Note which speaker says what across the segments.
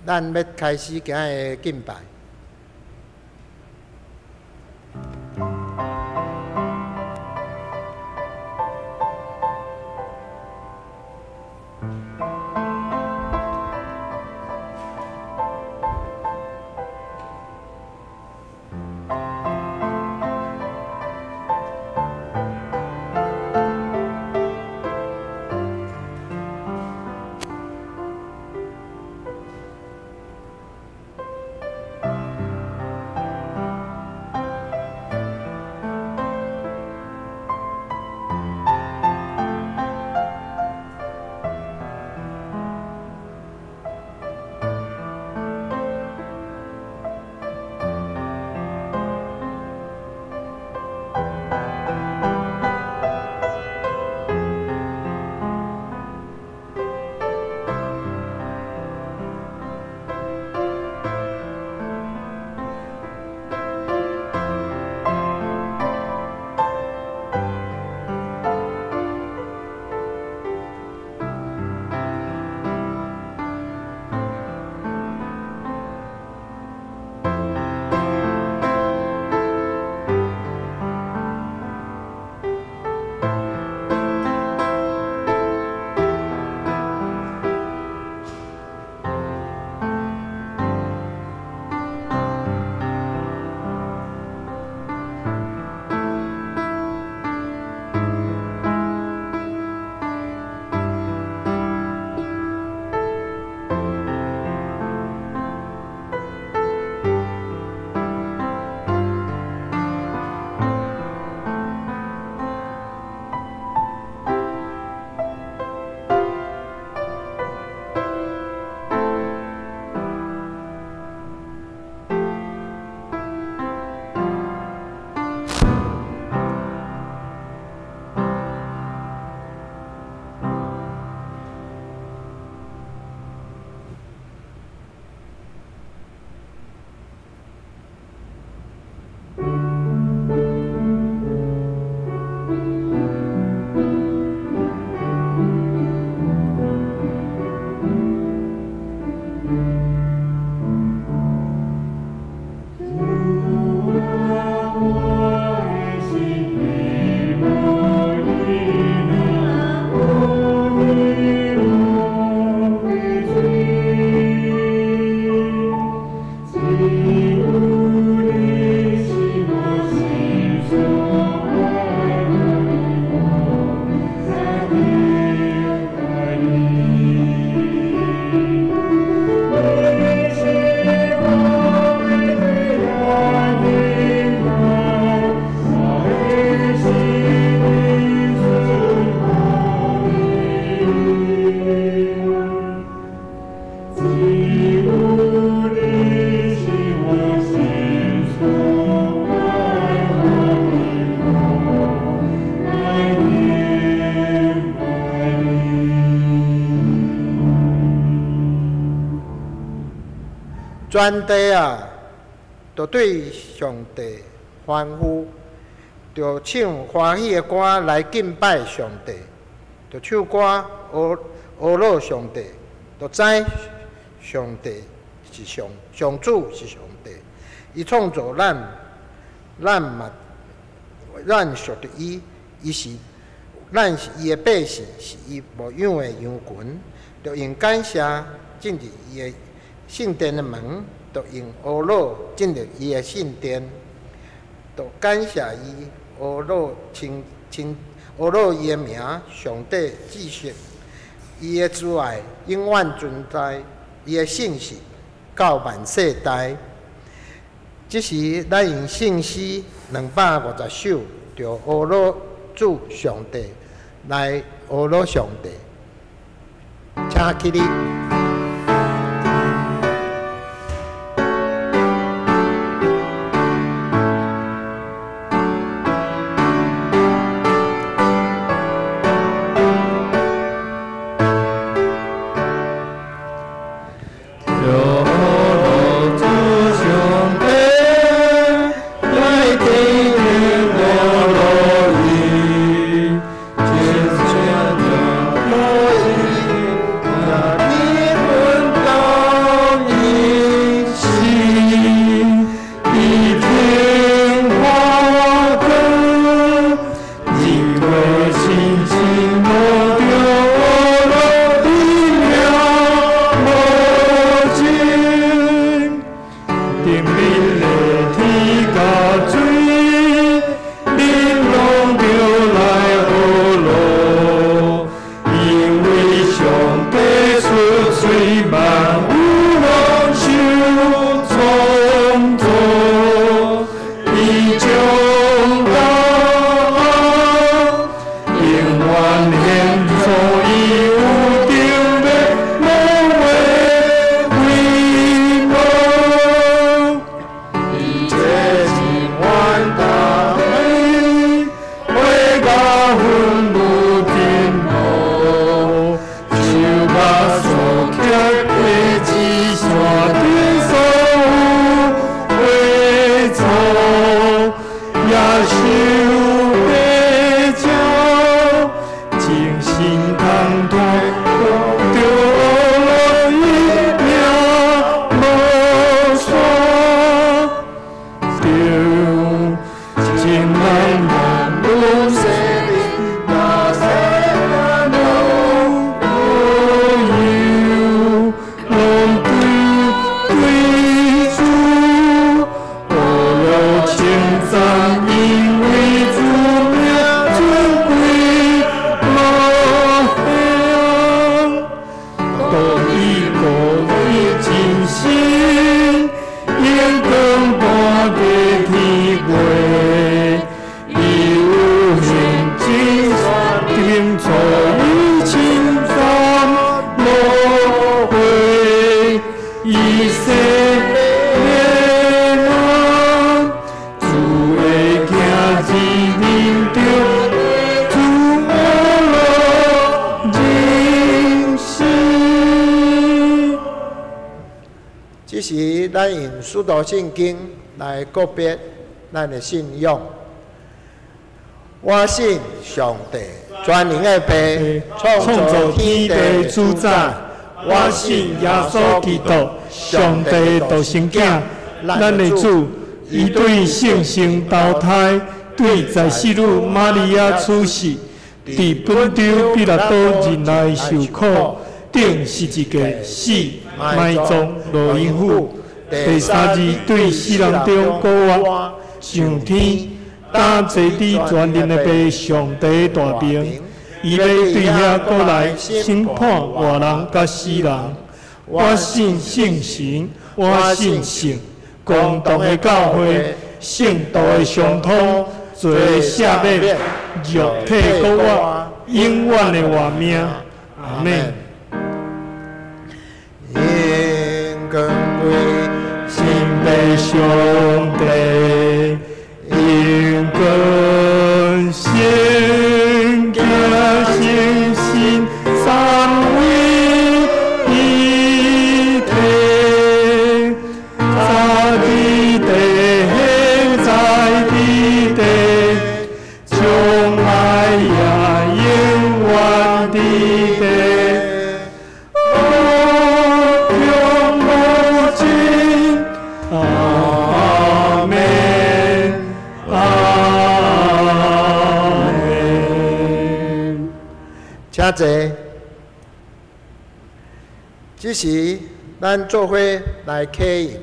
Speaker 1: 咱欲開始今仔日敬拜。全地啊，著對上帝歡呼，著唱歡喜的歌來敬拜上帝，著唱歌呵呵樂上帝，著知上帝是上上主是上帝，伊創造咱，咱嘛咱屬佇伊，伊是咱是伊的百姓，是伊牧養的羊群，著用感謝進入伊的聖殿的門，著用呵樂進入伊的聖殿，著感謝伊呵樂稱稱呵樂伊的名，上帝至聖，伊的慈愛永遠存在，伊的信實到萬世代。這時，咱用聖詩250首，著呵樂主上帝來呵樂上帝，請起立。
Speaker 2: 耶。甜蜜的天佮水，恁攏著來學囉，因為上帝出喙萬有攏受創造，伊將答案永遠現創，伊有定欲無話為無。
Speaker 1: 這是阮大
Speaker 2: 火甲雲霧真無，樹木所徛的子山頂所有花草，也受白鸟，精神空脱，著落伊命無煞。着真難忘有
Speaker 1: 生命，那生
Speaker 2: 路有，攏對對主，學囉稱讚，因為主名尊貴無限，獨伊顧伊真心，榮光伴地天月，伊有現真頂錯伊稱讚無悔，以色列啊，主的行子恁著主學囉認識。
Speaker 1: 這時，咱用使徒信經來告別咱的信仰。我信上帝，全能的父，創造
Speaker 2: 創造
Speaker 1: 天
Speaker 2: 天地
Speaker 1: 地主
Speaker 2: 主宰
Speaker 1: 宰。
Speaker 2: 我信耶穌基督，上帝獨生囝，咱的主，伊對聖神投胎，對在世女瑪利亞出世，佇本丟彼拉多忍耐受苦，釘十字架死，埋葬落陰府，第三日對死人中復活，上天，擔坐佇全能的父上帝大爿，伊欲對遐閣來審判活人佮死人。我信聖神，我信聖公同的教會，聖徒的相通，罪的赦免，肉體復活，永遠的活命。阿們。
Speaker 1: 榮光歸
Speaker 2: 神父上帝，榮光聖子聖神三位一體，早佇地，現在佇地，將來也永遠佇地。無窮無盡，阿們，阿們。
Speaker 1: 請坐。這時，咱做伙來啟應。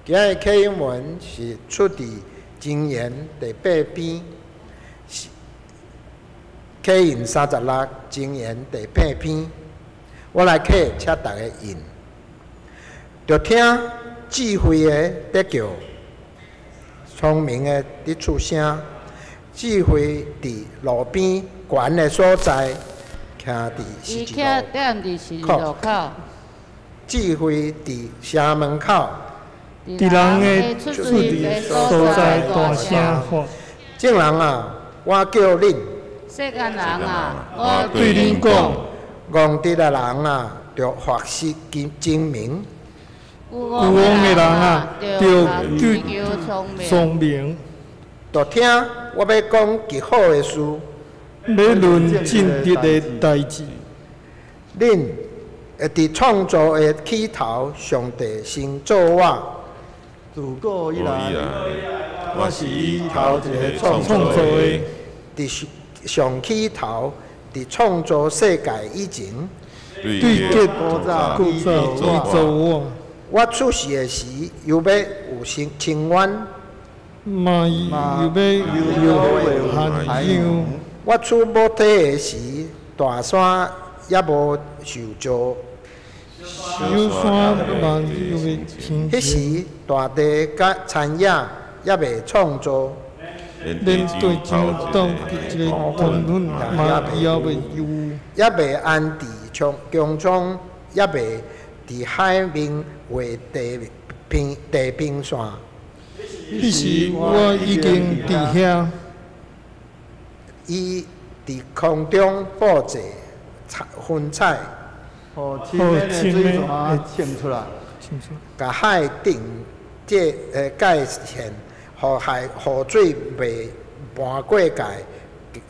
Speaker 1: 今日啟應文是出佇箴言第八篇，啟應36，箴言第八篇。我來啟，請逐家應。著聽智慧的佇叫，聰明的佇出聲。智慧佇路邊懸的所在，徛佇十
Speaker 3: 伊
Speaker 1: 字
Speaker 3: 徛踮佇十字路口，
Speaker 1: 智慧佇城門口，
Speaker 2: 佇人的
Speaker 3: 出
Speaker 2: 出入
Speaker 3: 入
Speaker 2: 所在大聲喊，
Speaker 1: 眾人啊，我叫恁
Speaker 3: 世間人啊，我
Speaker 2: 對恁講，
Speaker 1: 戇直的人啊，著學習精精明，
Speaker 3: 愚
Speaker 2: 愚妄的人啊，著
Speaker 3: 追求聰明，
Speaker 2: 聰明，
Speaker 1: 著聽我欲講極好的事。
Speaker 2: 欲論正直的代誌。
Speaker 1: 恁會佇創造的起頭，上帝先造我。
Speaker 4: 自古以
Speaker 5: 以
Speaker 4: 來，
Speaker 5: 來，
Speaker 4: 我是伊頭一个創
Speaker 2: 創造
Speaker 4: 造的
Speaker 2: 的。
Speaker 1: 佇上起頭，佇創造世界以前，
Speaker 5: 對
Speaker 2: 對結
Speaker 4: 古早
Speaker 2: 古早伊造我，
Speaker 1: 我我出世的時，猶欲有深深淵；
Speaker 2: 嘛猶欲有海洋。
Speaker 1: 我出母體的時，大山猶無受造。
Speaker 2: 小山嘛猶未生。
Speaker 1: 彼時，大地佮田野猶未創造。
Speaker 2: 連地上頭一个糖粉嘛猶未有。
Speaker 1: 猶未安置穹蒼，猶未佇海面畫地平線。
Speaker 2: 彼時我已經佇遐。
Speaker 1: 伊佇空中布置雲彩，
Speaker 4: 予清的水泉衝出來，
Speaker 1: 共海定界線，予海雨水袂漫過界，予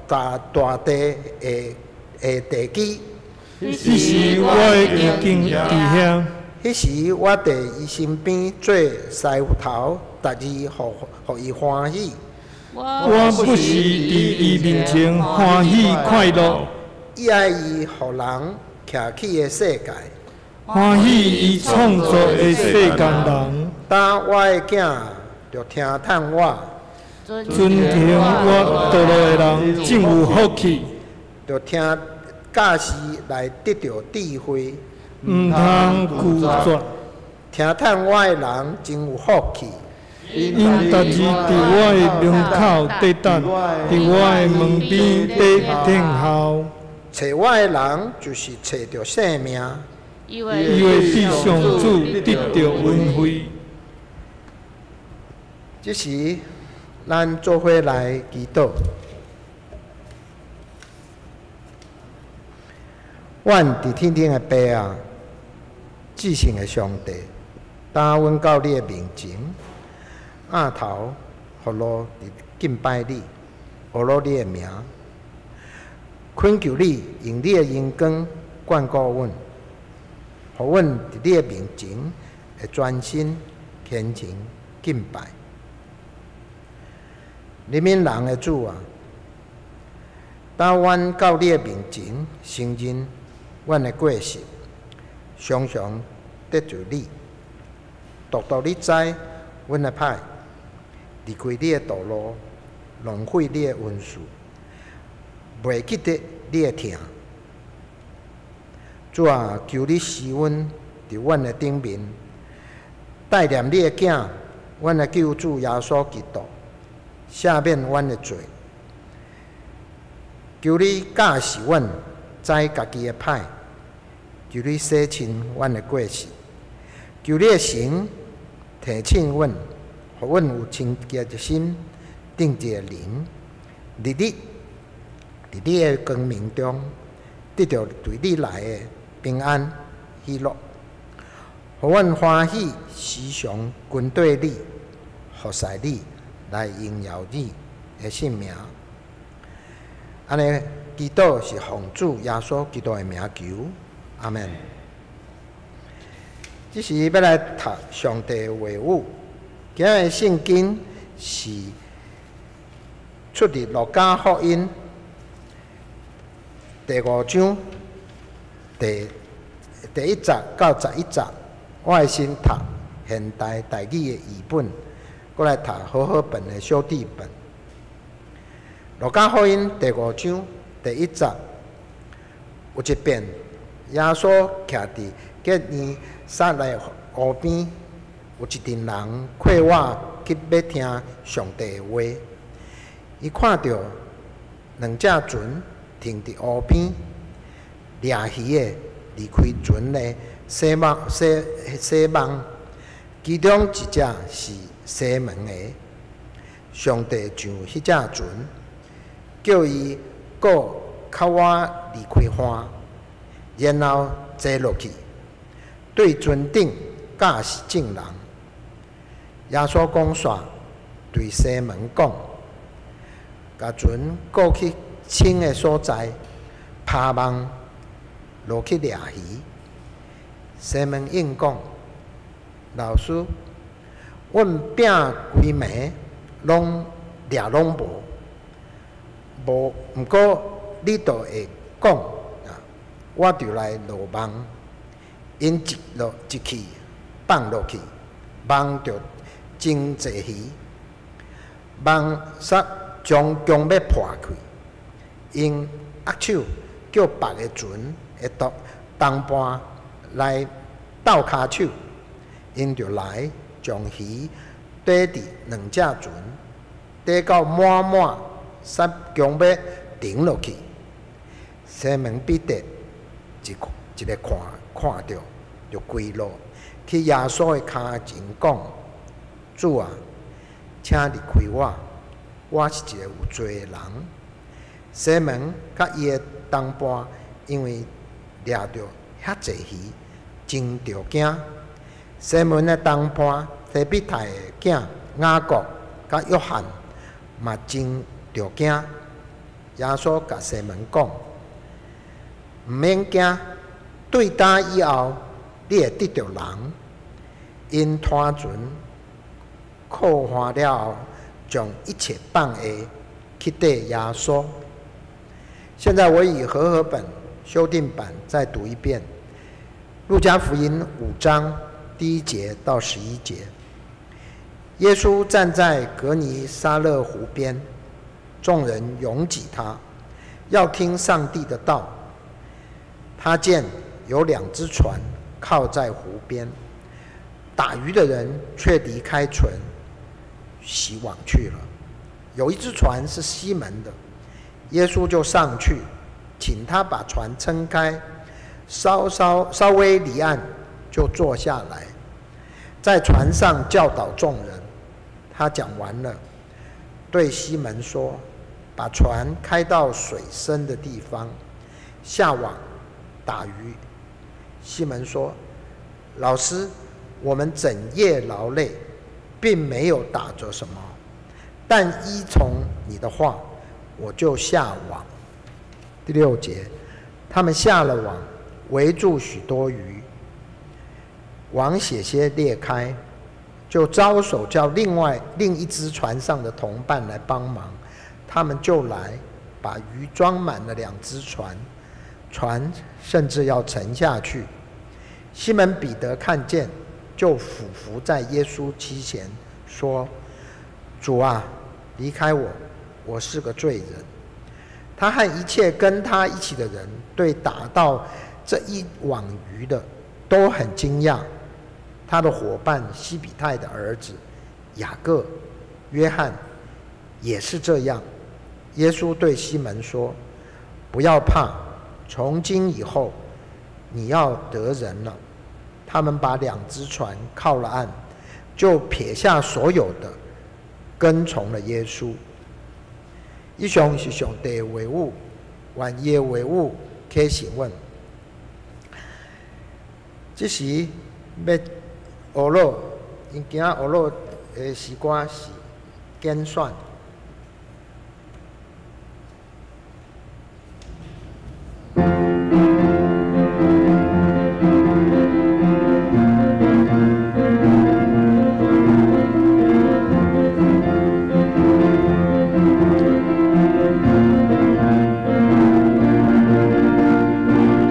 Speaker 1: 大地的地基。
Speaker 2: 彼時我已經佇遐。
Speaker 1: 彼時我佇伊身邊做師頭，逐日予伊歡喜。
Speaker 2: 我不時佇伊面前歡喜快樂。
Speaker 1: 伊愛伊予人徛起的世界，
Speaker 2: 歡喜伊創造的世間人。
Speaker 1: 當我的囝著聽趁我，
Speaker 2: 遵行我道路的人真有福氣。
Speaker 1: 著聽教示來得著智慧，
Speaker 2: 毋通拒絕。
Speaker 1: 聽趁我的人真有福氣。
Speaker 2: 𪜶逐日佇我的門口佇等，佇我的門邊佇等候。
Speaker 1: 揣我的人就是揣著性命。
Speaker 3: 伊
Speaker 2: 會佇上主得著恩惠。
Speaker 1: 這時，咱做伙來祈禱。阮佇天頂的爸啊，至聖的上帝，當阮到你的面前，額頭伏落佇敬拜你，阿羅你的名，懇求你用你的榮光眷顧阮，予阮佇你的面前會專心虔誠敬拜。憐憫人的主啊，當阮到你的面前承認阮的過失，常常得罪你，獨獨你知阮的歹，離開你的道路，浪費你的恩賜，袂記得你的疼。主啊，求你施恩佇阮的頂面，帶念你的囝，阮的救主耶穌基督，赦免阮的罪。求你教示阮知家己的歹，求你洗清阮的過失，求你的神提醒阮，予阮有清潔的心、正直的靈，日日佇你的光明中，得著對你來的平安喜樂，予阮歡喜時常跟綴你，服侍你，來榮耀你的聖名。按呢，祈禱是奉主耶穌基督的名求，阿們。這時欲來讀上帝的話語，今日聖經是出佇路加福音第五章第一節到11節。我會先讀現代台語的譯本，閣來讀和合本的小弟本。路加福音第五章第一節，有一遍，耶穌徛佇基尼撒勒湖邊，有一陣人闊綩去欲聽上帝的話。伊看著兩隻船停佇湖邊，掠魚的離開船的洗網洗洗網，其中一隻是西門的。上帝上彼隻船，叫伊閣較晚離開岸，然後坐落去，對船頂教示眾人。耶穌講煞，對西門講：共船過去深的所在，拋網落去掠魚。西門應講：老師，阮拚規暝攏掠攏無，無，毋過你著會講，我就來落網。𪜶一落一去，放落去，網著真濟魚，網索將將欲破開，𪜶握手叫別个船的同同伴來鬥跤手，𪜶就來將魚綴佇兩隻船，綴到滿滿，煞將欲沉落去。西門彼得一一个看看著，就跪落去耶穌的跤前講：主啊，請離開我，我是一个有罪的人。西門佮伊的同伴因為掠著遐濟魚，真著驚。西門的同伴西庇太的囝雅各佮約翰嘛真著驚。耶穌共西門講：毋免驚，對今以後你會得著人。𪜶拖船靠岸了後，將一切放下去綴耶穌。現在我以和合本修訂版再讀一遍《路加福音》5章1節到11節。耶穌站在革尼撒勒湖邊，眾人擁擠他，要聽上帝的道。他見有兩隻船靠在湖邊，打魚的人卻離開船，洗網去了。有一隻船是西門的，耶穌就上去，請他把船撐開，稍稍稍微離岸，就坐下來，在船上教導眾人。他講完了，對西門說：“把船開到水深的地方，下網打魚。”西門說：“老師，我們整夜勞累，並沒有打著什麼，但依從你的話，我就下網。”第6節，他們下了網，圍住許多魚，網險些裂開，就招手叫另外另一隻船上的同伴來幫忙，他們就來把魚裝滿了兩隻船，船甚至要沉下去。西門彼得看見，就俯伏在耶穌膝前說：“主啊，離開我，我是個罪人。”他和一切跟他一起的人，對打到這一網魚的都很驚訝。他的夥伴西庇太的兒子雅各、約翰也是這樣。耶穌對西門說：“不要怕，從今以後你要得人了。”他們把兩隻船靠了岸，就撇下所有的，跟從了耶穌。以上是上帝的話語，願伊的話語啟示阮。這時欲學老，𪜶今仔學老的詩歌是揀選。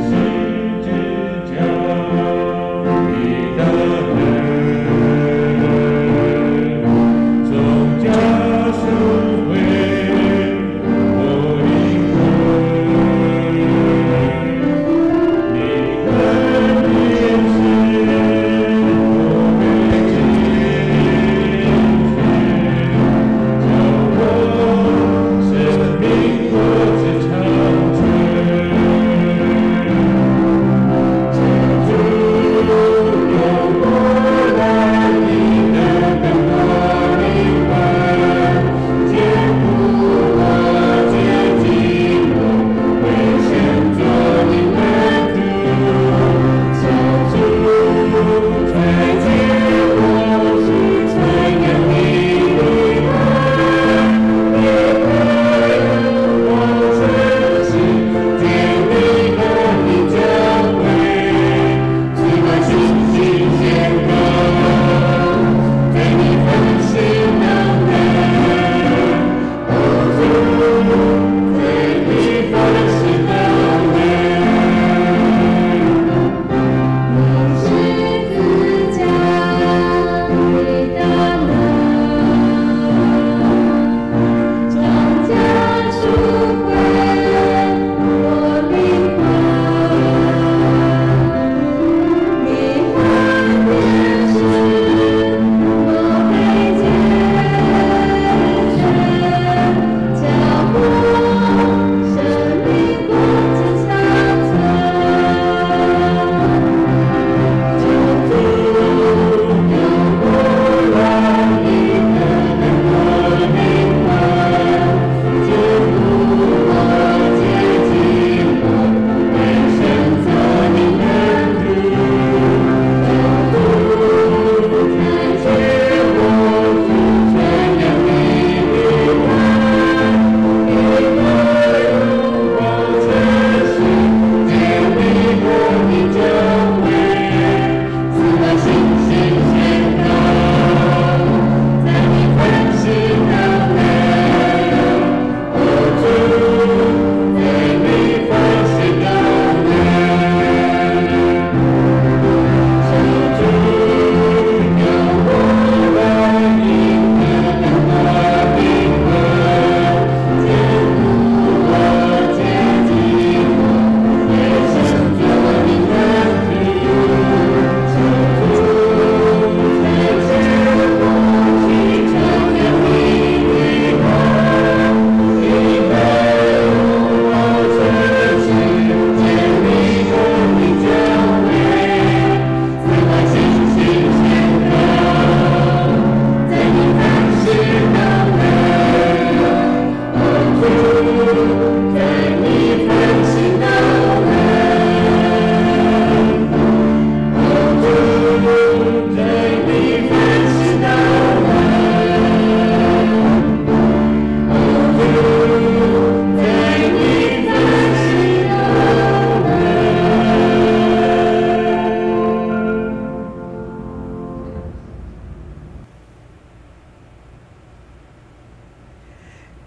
Speaker 5: 十字架的大能，眾家屬。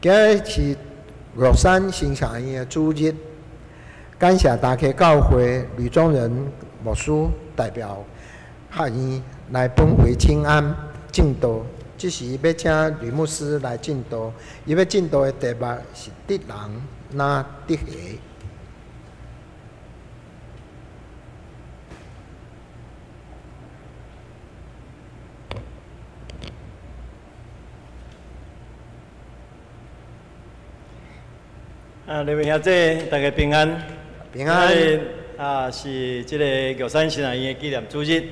Speaker 1: 今日是玉山神学院的主日，感謝大溪教會呂宗仁牧師代表學院來本會請安證道。這時欲請呂牧師來證道，伊欲證道的題目是得人若得魚。
Speaker 4: 啊，列位兄弟，大家平安。
Speaker 1: 平安。
Speaker 4: 啊，是這個玉山神學院的紀念主日。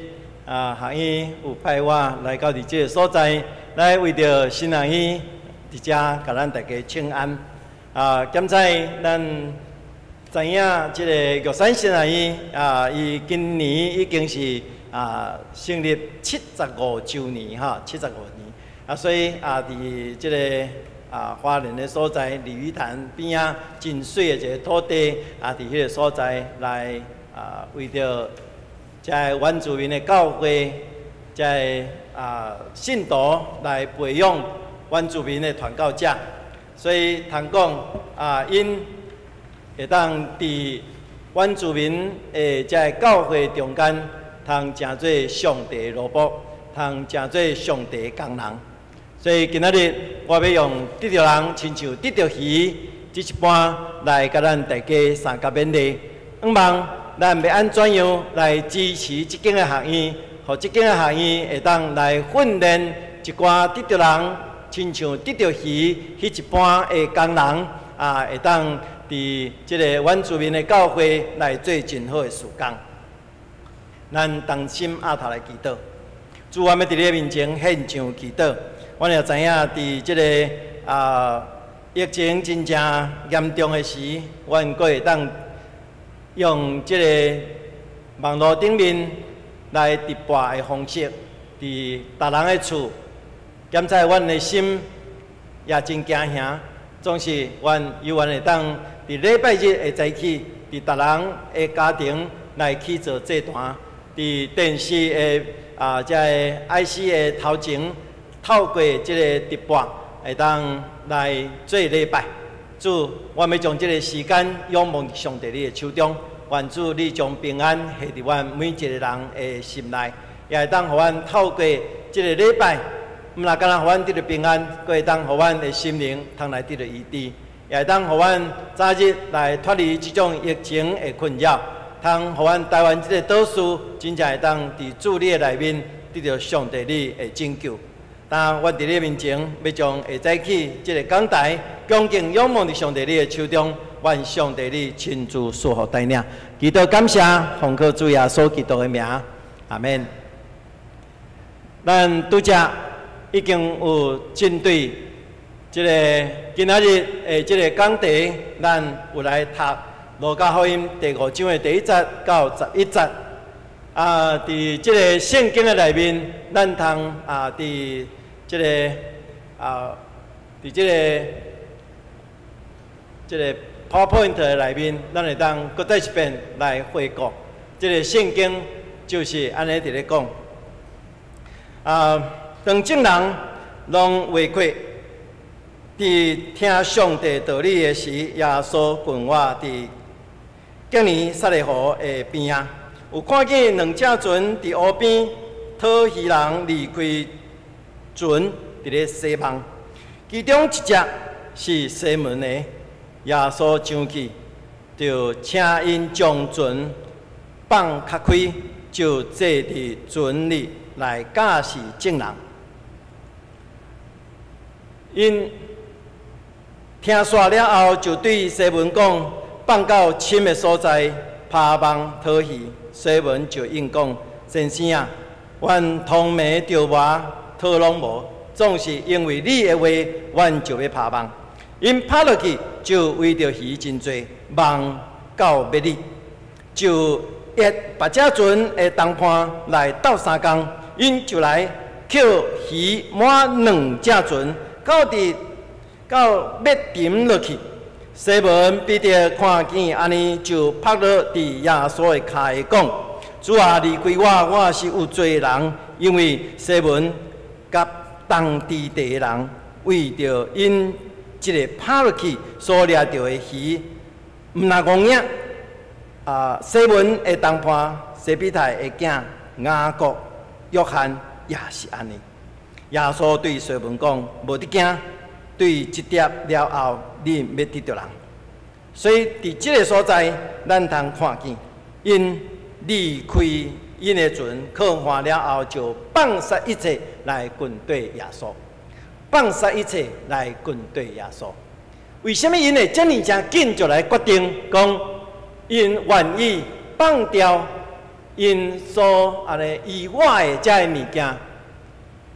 Speaker 4: 啊，學院有派我來到佇這個所在，來為著神學院佇遮共咱大家請安。啊，檢采咱知影這個玉山神學院啊，伊今年已經是啊成立75週年哈，75年。啊，所以啊，佇這個啊，花蓮的所在，鯉魚潭邊仔真媠的一個土地，啊，佇彼個所在來啊，為著遮个原住民的教會，遮个啊信徒來培養原住民的傳教者，所以通講啊，𪜶會當佇原住民的遮个教會中間，通成做上帝的奴僕，通成做上帝的工人。所以今仔日我欲用得著人親像得著魚這一般來共咱大家相共勉勵。向望咱欲按怎樣來支持這間的學院，予這間的學院會當來訓練一寡得著人親像得著魚彼一般的工人啊，會當佇這個原住民的教會來做真好的事工。咱同心徼頭來祈禱，主，我欲佇你的面前獻上祈禱。阮也知影，佇這个啊疫情真正嚴重的時，阮閣會當用這个網路頂面來直播的方式，佇逐人的厝，檢查阮的心也真驚惶。總是阮猶原會當佇禮拜日的早起，佇逐人的家庭來去做祭壇，佇電視的啊這个 IC 的頭前。透過這个直播，會當來做禮拜。主，我欲將這个時間仰望佇上帝你的手中，願主你將平安下佇阮每一个人的心內，也會當予阮透過這个禮拜，毋但干焦予阮得著平安，閣會當予阮的心靈通來得著醫治，也會當予阮早日來脫離這種疫情的困擾，通予阮台灣這个島嶼真正會當佇主你的內面得著上帝你的拯救。當阮佇你面前，欲將下早起這个講台，恭敬仰望佇上帝你的手中，願上帝你親自賜福帶領。祈禱感謝，奉靠主耶穌基督的名，阿們。咱拄才已經有針對這个今仔日的這个講題，咱有來讀路加福音第五章的第一節到11節。啊，佇這个聖經的內面，咱通啊，佇這个啊，佇這个 PowerPoint 的內面，咱會當閣再一遍來回顧。這个聖經就是按呢佇咧講。啊，當眾人攏圍困，佇聽上帝道理的時，耶穌近倚佇基尼撒勒湖的邊仔，有看見兩隻船佇湖邊，討魚人離開船，佇咧洗網。其中一隻是西門的，耶穌上去，就請𪜶將船放較開，就坐佇船裡來教示眾人。𪜶聽煞了後，就對西門講：放到深的所在，拋網討魚。西門就應講：先生啊，阮通暝著網，討攏無，總是因為你的話，阮就欲拋網。𪜶拋落去，就圍著魚真濟，網到欲裂，就約別隻船的同伴來鬥相共，𪜶就來抾魚滿兩隻船，到佇到欲沉落去。西門彼得看見按呢，就撲落佇耶穌的跤下講：主啊，離開我，我是有罪的人。因為西門佮當地的人為著𪜶食這个拍落去所掠著的魚，毋若戇影。啊，西門的同伴西庇太的囝雅各、約翰也是按呢。耶穌對西門講：無得驚，對這碟了後，你欲得著人。所以佇這个所在，咱通看見，𪜶離開𪜶的船，靠岸了後，就放捨一切來跟綴耶穌，放捨一切來跟綴耶穌。為啥物𪜶會遮爾正緊就來決定講，𪜶願意放掉𪜶所按呢以外的這个物件？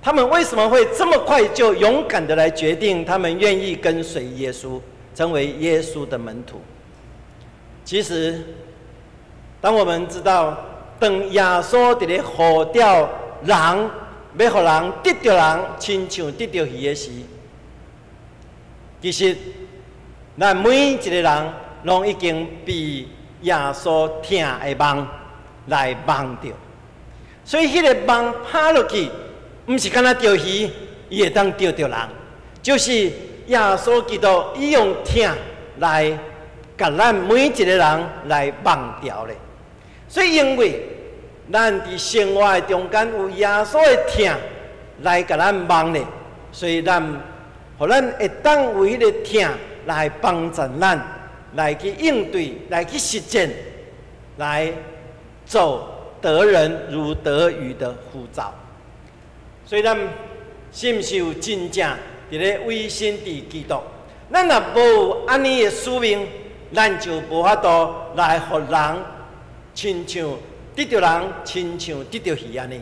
Speaker 4: 他們為什麼會這麼快就勇敢的來決定，他們願意跟隨耶穌，成為耶穌的門徒？其實，當我們知道，當耶穌佇咧呼召人，欲予人得著人，親像得著魚的時，其實咱每一個人攏已經被耶穌疼的網來網著，所以彼个網拍落去，毋是干焦釣魚，伊會當釣著人，就是耶穌基督伊用疼來共咱每一個人來網牢咧。所以因為咱佇生活的中間有耶穌的疼來共咱網咧，所以咱予咱會當有彼个疼來幫助咱來去應對、來去實踐、來做得人如得魚的呼召。所以咱是毋是有真正佇咧委身佇基督？咱若無有按呢的使命，咱就無法度來予人親像得著人，親像得著魚按呢。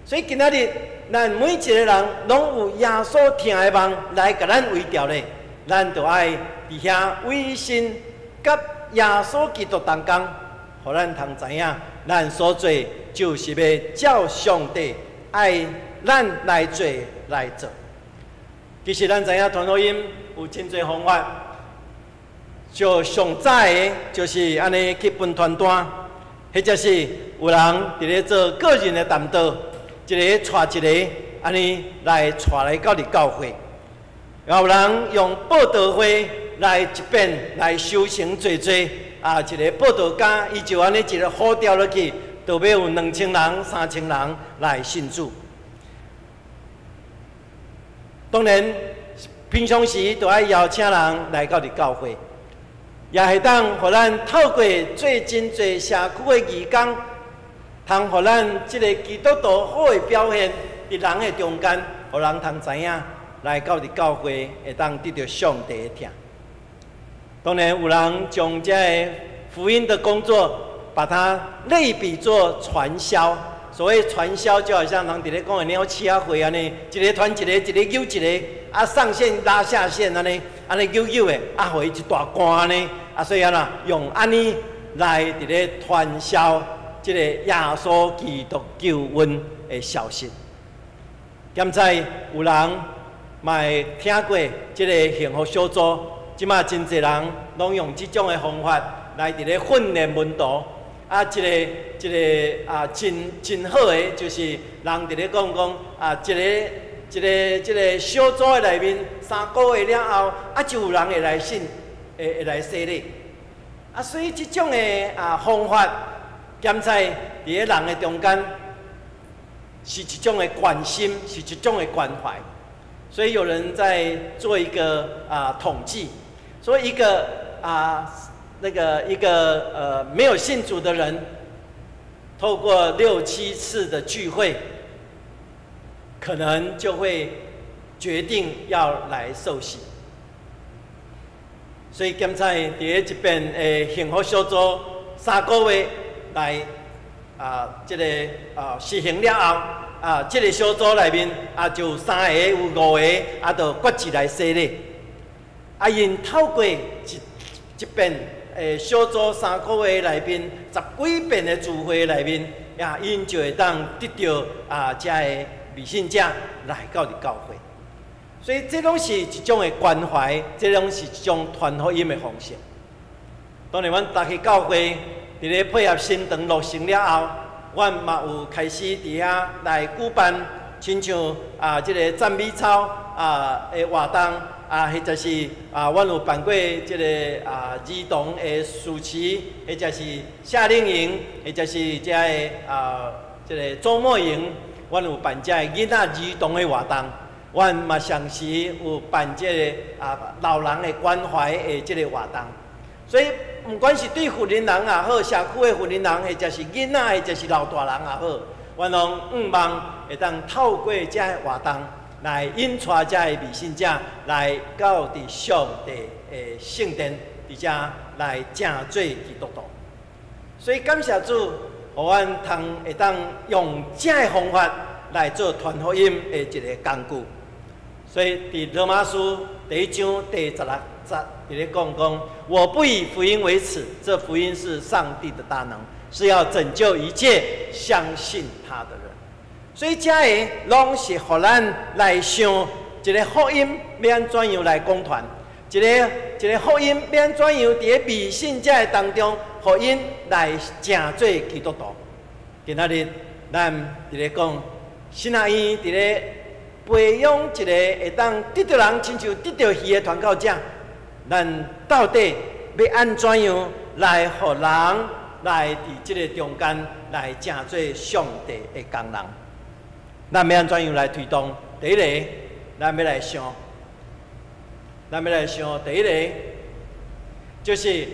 Speaker 4: 所以今仔日，咱每一個人攏有耶穌疼的網來共咱圍牢咧，咱就愛佇遐委身佮耶穌基督同工，予咱通知影，咱所做就是欲照上帝愛咱來做來做。其實咱知影傳福音有真濟方法，就上早的就是按呢去分傳單，或者是有人佇咧做個人的傳道，一个帶一个，按呢來帶來到佇教會。也有人用佈道會來一遍來修成濟濟，啊，一个佈道家伊就按呢一个呼召落去，就欲有2000人、3000人來信主。當然，平常時就愛邀請人來到佇教會，也會當予咱透過做真濟社區的義工，通予咱這个基督徒好的表現，佇人的中間，予人通知影來到佇教會會當得著上帝的疼。當然有人將這个福音的工作，把它類比做傳銷。所謂傳銷，就好像人佇咧講的鳥鼠仔會按呢，一个傳一個，一个揪一个，啊上線拉下線按呢，按呢揪揪的，啊予伊一大罐按呢，啊所以按怎用按呢來佇咧傳銷這个耶穌基督救恩的消息。現在有人嘛會聽過這个幸福小組，這馬真濟人攏用這種的方法來佇咧訓練門徒。啊，一个一个啊，真真好的，就是人佇咧講講啊，一个一个這个小組的內面3個月了後，啊，就有人會來信，會會來洗禮。啊，所以這種的啊方法，兼在佇咧人的中間，是一種的關心，是一種的關懷。所以有人在做一個啊統計，說一個啊。那個一個沒有信主的人，透過六七次的聚會，可能就會決定要來受洗。所以剛才佇這邊的幸福小組3個月來啊，這個啊實行了後，啊，這个小組內面啊就有三个有五个，啊，就決志來洗禮。啊，𪜶透過一一遍小組三個月內面，十幾遍的聚會內面，啊，𪜶就會當得著啊，遮个未信者來到佇教會。所以這攏是一種的關懷，這攏是一種傳福音的方式。當然，阮逐去教會，佇咧配合新堂落成了後，阮嘛有開始佇遐來舉辦，親像啊，這个讚美操啊，的活動啊，或者是啊，阮有辦過這个兒童的暑期，或者是夏令營，或者是這个這个週末營，阮有辦這个囡仔兒童的活動。阮嘛常時有辦這个老人的關懷的這个活動。所以，毋管是對婦人人也好，社區的婦人人，或者是囡仔，或者是老大人也好，阮攏向望會當透過這个活動來引帶這个未信者來到佇上帝的聖殿，佇遮來成做基督徒。所以感謝主，予阮通會當用這个方法來做傳福音的一个工具。所以佇羅馬書第一章第16節，佇咧講講，我不以福音為恥，這福音是上帝的大能，是要拯救一切相信他的人。所以這个攏是予咱來想一个福音欲按怎樣來講傳，一个一个福音欲按怎樣佇咧未信者的當中，予𪜶來成做基督徒。今仔日咱佇咧講，神學院佇咧培養一个會當得著人親像得著魚的傳教者，咱到底欲按怎樣來予人來佇這个中間來成做上帝的工人？咱欲按怎樣來推動？第一个，咱欲來想，咱欲來想，第一个就是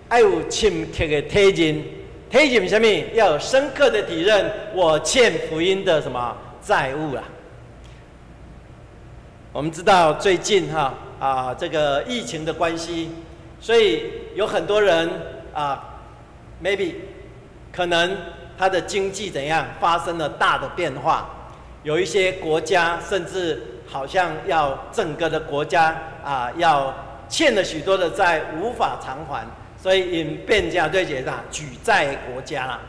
Speaker 4: 愛有深刻的體認。體認啥物？要有深刻的體認，我欠福音的什麼債務啊？我們知道最近哈這個疫情的關係，所以有很多人啊，maybe 可能他的經濟怎樣發生了大的變化，有一些國家甚至好像要整個的國家啊要欠了許多的債，無法償還，所以𪜶變成做一个啥舉債的國家啦。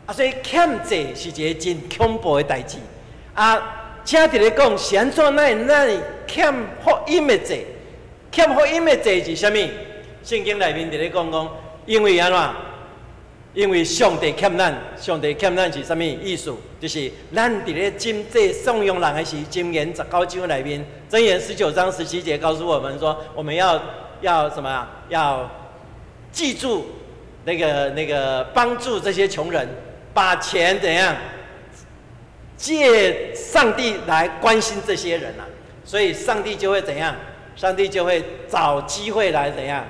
Speaker 4: 啊，所以欠債是一个真恐怖的代誌啊。請佇咧講是按怎咱咱欠福音的債？欠福音的債是啥物？聖經內面佇咧講講，因為按怎？因為上帝欠咱，上帝欠咱是啥物意思？就是咱佇咧賑濟贓養人的時，箴言19章內面，箴言19章17節告訴我們說，我們要什麼啊？要記住那個幫助這些窮人，把錢怎樣？借上帝來關心這些人啊，所以上帝就會怎樣？上帝就會找機會來怎樣？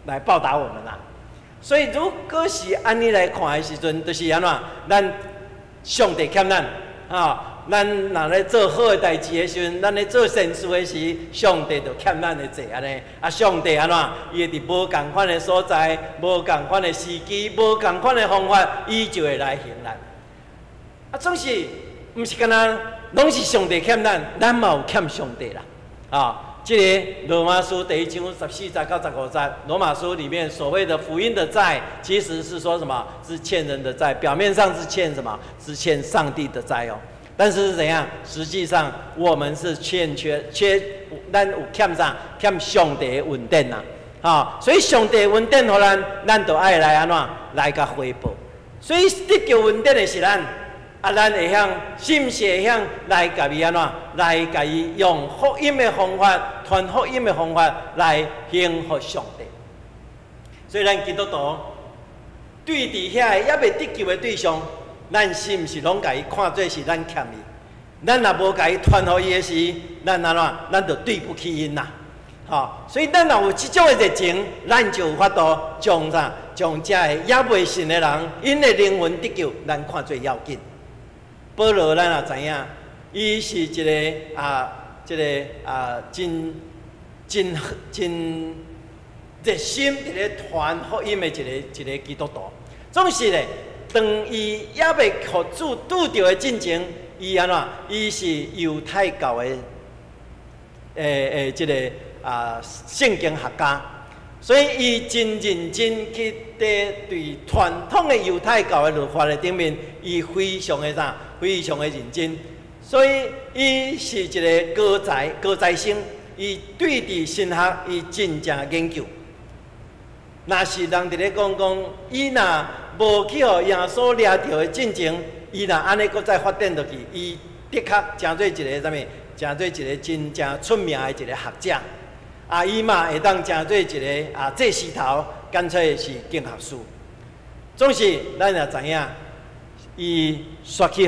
Speaker 4: 來報答我們啦。所以如果是按呢來看的時陣，就是按怎？咱上帝欠咱啊，咱若咧做好的代誌的時陣，咱咧做善事的時，上帝就欠咱的債按呢。啊，上帝按怎？伊會佇無仝款的所在、無仝款的時機、無仝款的方法，伊就會來還咱。啊，總是毋是干焦攏是上帝欠咱，咱嘛有欠上帝啦。啊，這个羅馬書第一章14節到15節，羅馬書裡面所謂的福音的債，其實是說什麼？是欠人的債，表面上是欠什麼？是欠上帝的債哦。但是是怎樣？實際上我們是欠缺缺，咱有欠啥？欠上帝的恩典呐。啊，所以上帝恩典予咱，咱就愛來按怎？來共回報。所以得著恩典的是咱。啊，咱會曉，是毋是會曉來共伊按怎？來共伊用福音的方法，傳福音的方法來興福上帝。所以咱基督徒對佇遐個猶未得救的對象，咱是毋是攏共伊看做是咱欠伊？咱若無共伊傳予伊的時，咱按怎？咱就對不起𪜶啦。吼，所以咱若有這種的熱情，咱就有法度將啥？將這个猶未信的人，𪜶的靈魂得救，咱看做要緊。保羅咱也知影，伊是一个啊，這个啊，真真真熱心佇咧傳福音的一个一个基督徒。總是咧，當伊猶未予主拄著的進前，伊按怎？伊是猶太教的，這个聖經學家，所以伊真認真去佇對傳統的猶太教的律法的頂面，伊非常的啥？非常的認真。所以伊是一个高才高材生，伊對佇神學伊真正研究。若是人佇咧講講，伊若無去予耶穌掠著的進前，伊若按呢閣再發展落去，伊的確成做一个啥物成做一个真正出名的一个學者。啊，伊嘛會當成做一個啊祭司頭，乾脆是經學士。總是咱也知影，伊煞去予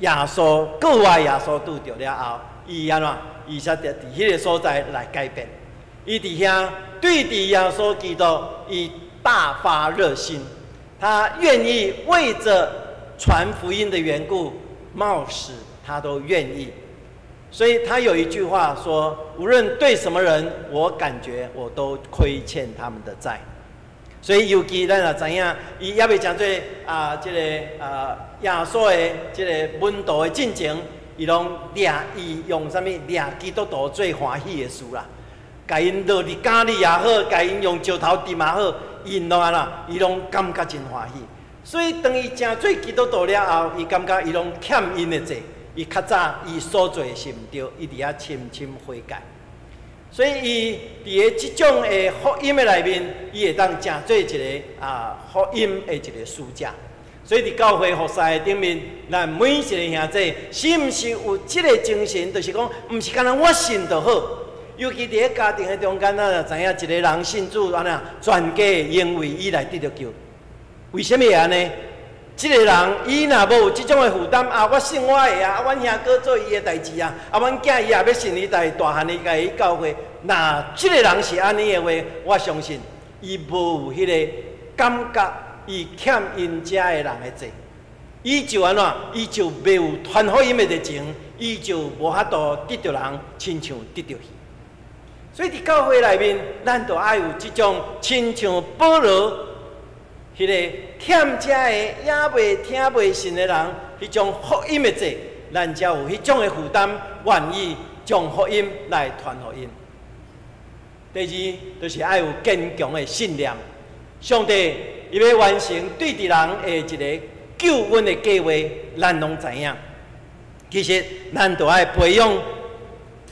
Speaker 4: 耶穌閣外耶穌拄著了後，伊按怎？伊才佇彼个所在來改變。伊佇遐對佇耶穌基督，伊大發熱心，他願意為著傳福音的緣故，冒死他都願意。所以他有一句話說：無論對什麼人，我感覺我都虧欠他們的債。所以尤其咱也知影，伊猶未成做啊，這个啊耶穌的這个門徒的進前，伊攏掠伊用啥物掠基督徒做歡喜的事啦。共𪜶落佇監裡也好，共𪜶用石頭擲也好，𪜶攏按怎？伊攏感覺真歡喜。所以當伊成做基督徒了後，伊感覺伊攏欠𪜶的債。伊較早伊所做的是毋對，伊佇遐深深悔改。所以伊佇个這種的福音的內面，伊會當成做一个啊福音的一個使者。所以佇教會服侍的頂面，咱每一個兄弟，是毋是有這个精神？就是講，毋是干焦我信就好。尤其佇个家庭的中間，咱就知影一个人信主按怎，全家因為伊來得著救。為啥物會按呢？這个人伊若無有這種的負擔啊，我信我的啊，啊，阮兄哥做伊的代誌啊，啊，阮囝伊也欲信伊，但大漢伊共伊教會。若這个人是按呢的話，我相信伊無有彼个感覺，伊欠𪜶遮的人的債，伊就按怎？伊就袂有傳福音的熱情，伊就無法度得著人，親像得著魚。所以佇教會內面，咱就愛有這種親像保羅。彼个欠遮的猶未聽未信的人，彼種福音的債，咱才有彼種的負擔，願意將福音來傳予𪜶。第二，就是愛有堅強的信念。上帝伊欲完成對佇人的一个救恩的計劃，咱攏知影。其實，咱就愛培養，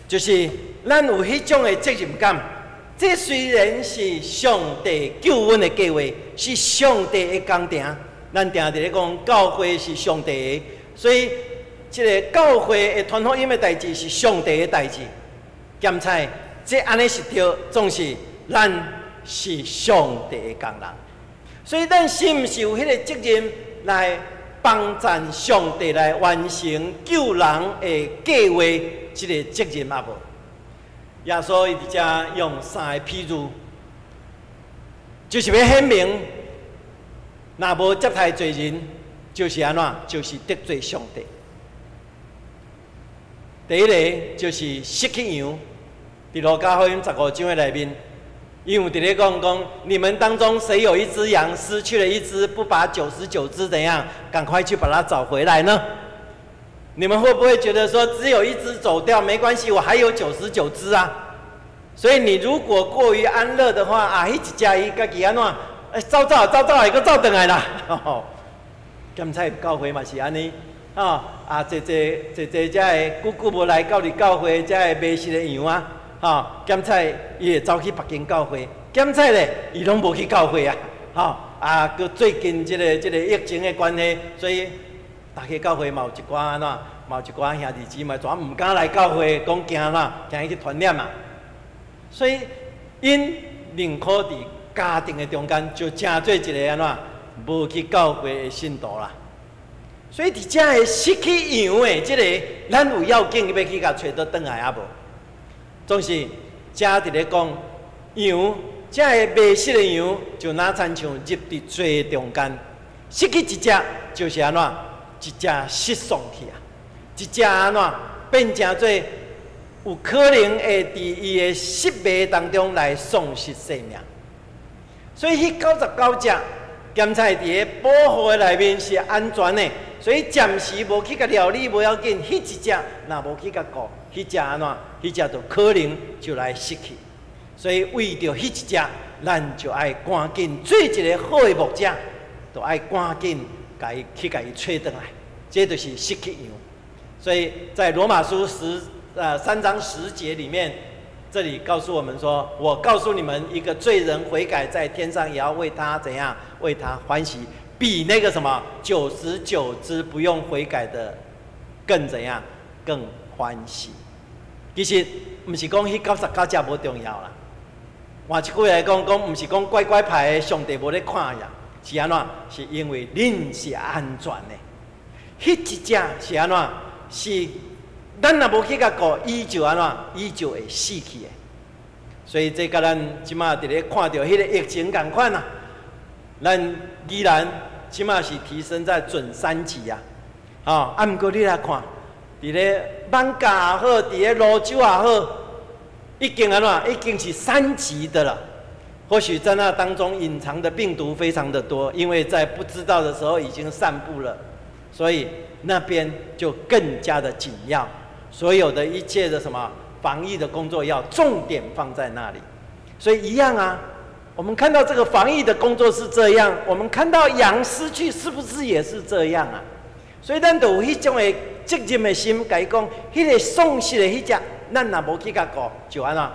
Speaker 4: 就是咱有彼種的責任感。這雖然是上帝救恩的計劃，是上帝的工程。咱定定咧講，教會是上帝的，所以這个教會的傳福音的代誌是上帝的代誌。兼且這按呢是對，總是咱是上帝的工人，所以咱是毋是有彼个責任來幫贊上帝來完成救人的計劃？這个責任抑無？耶穌伊佇遮用三个譬喻，就是欲顯明，若無接待罪人，就是按怎？就是得罪上帝。第一个就是失去羊，佇路加福音15章的內面，伊有佇咧講講，你們當中誰有一隻羊失去了一隻，不把99隻怎樣，趕快去把它找回來呢？你們會不會覺得說，只有一隻走掉沒關係，我還有九十九隻啊？所以你如果過於安樂的話，啊，彼一隻伊家己按怎？欸，走走走走，會閣走轉來啦。兼且教會嘛是按呢，吼啊，濟濟濟濟遮个久久無來到佇教會，遮个迷失的羊啊，吼，兼且伊會走去別間教會，兼且咧，伊攏無去教會啊，吼啊，閣最近這个疫情的關係，所以逐家教會嘛有一寡按怎，嘛有一寡兄弟姊妹，全毋敢來教會，講驚啦，驚伊去傳染啊。所以，𪜶寧可佇家庭的中間，就成做一个按怎無去教會的信徒啦。所以佇遮个失去羊的這个，咱有要緊欲去共揣倒轉來抑無？總是遮佇咧講羊，遮个迷失的羊，就若親像入佇濟中間，失去一隻就是按怎？一隻失喪去啊！一隻按怎變成做有可能會佇伊的失迷當中來喪失性命。所以，彼99隻，兼且佇个保護的內面是安全的，所以暫時無去共料理無要緊，彼一隻若無去共顧，彼隻按怎？彼隻就可能就來失去。所以為著彼一隻，咱就愛趕緊做一个好的牧者，就愛趕緊共伊去共伊揣轉來。這就是失去羊。所以在羅馬書3章10節裡面，這裡告訴我們說：我告訴你們，一個罪人悔改，在天上也要為他怎樣？為他歡喜，比那個什麼99隻不用悔改的更怎樣？更歡喜。其實毋是講彼99隻無重要啦。換一句來講，講毋是講乖乖牌的上帝無咧看呀，是按怎？是因為恁是安全的。彼一隻是按怎？是咱若無去共顧，伊就按怎？伊就會死去的。所以這佮咱這馬佇咧看著彼个疫情仝款啊。咱宜蘭這馬是提升在準三級啊，吼！啊，毋過你來看，佇咧艋舺也好，佇咧蘆洲也好，已經按怎？已經是三級的了。或許在那當中隱藏的病毒非常的多，因為在不知道的時候已經散布了，所以那邊就更加的緊要。所有的一切的什麼防疫的工作要重點放在那裡。所以一樣啊，我們看到這個防疫的工作是這樣，我們看到羊失去是不是也是這樣啊？所以咱就有彼種的責任的心，共伊講，彼個喪失的彼隻，咱若無去共顧，就按怎？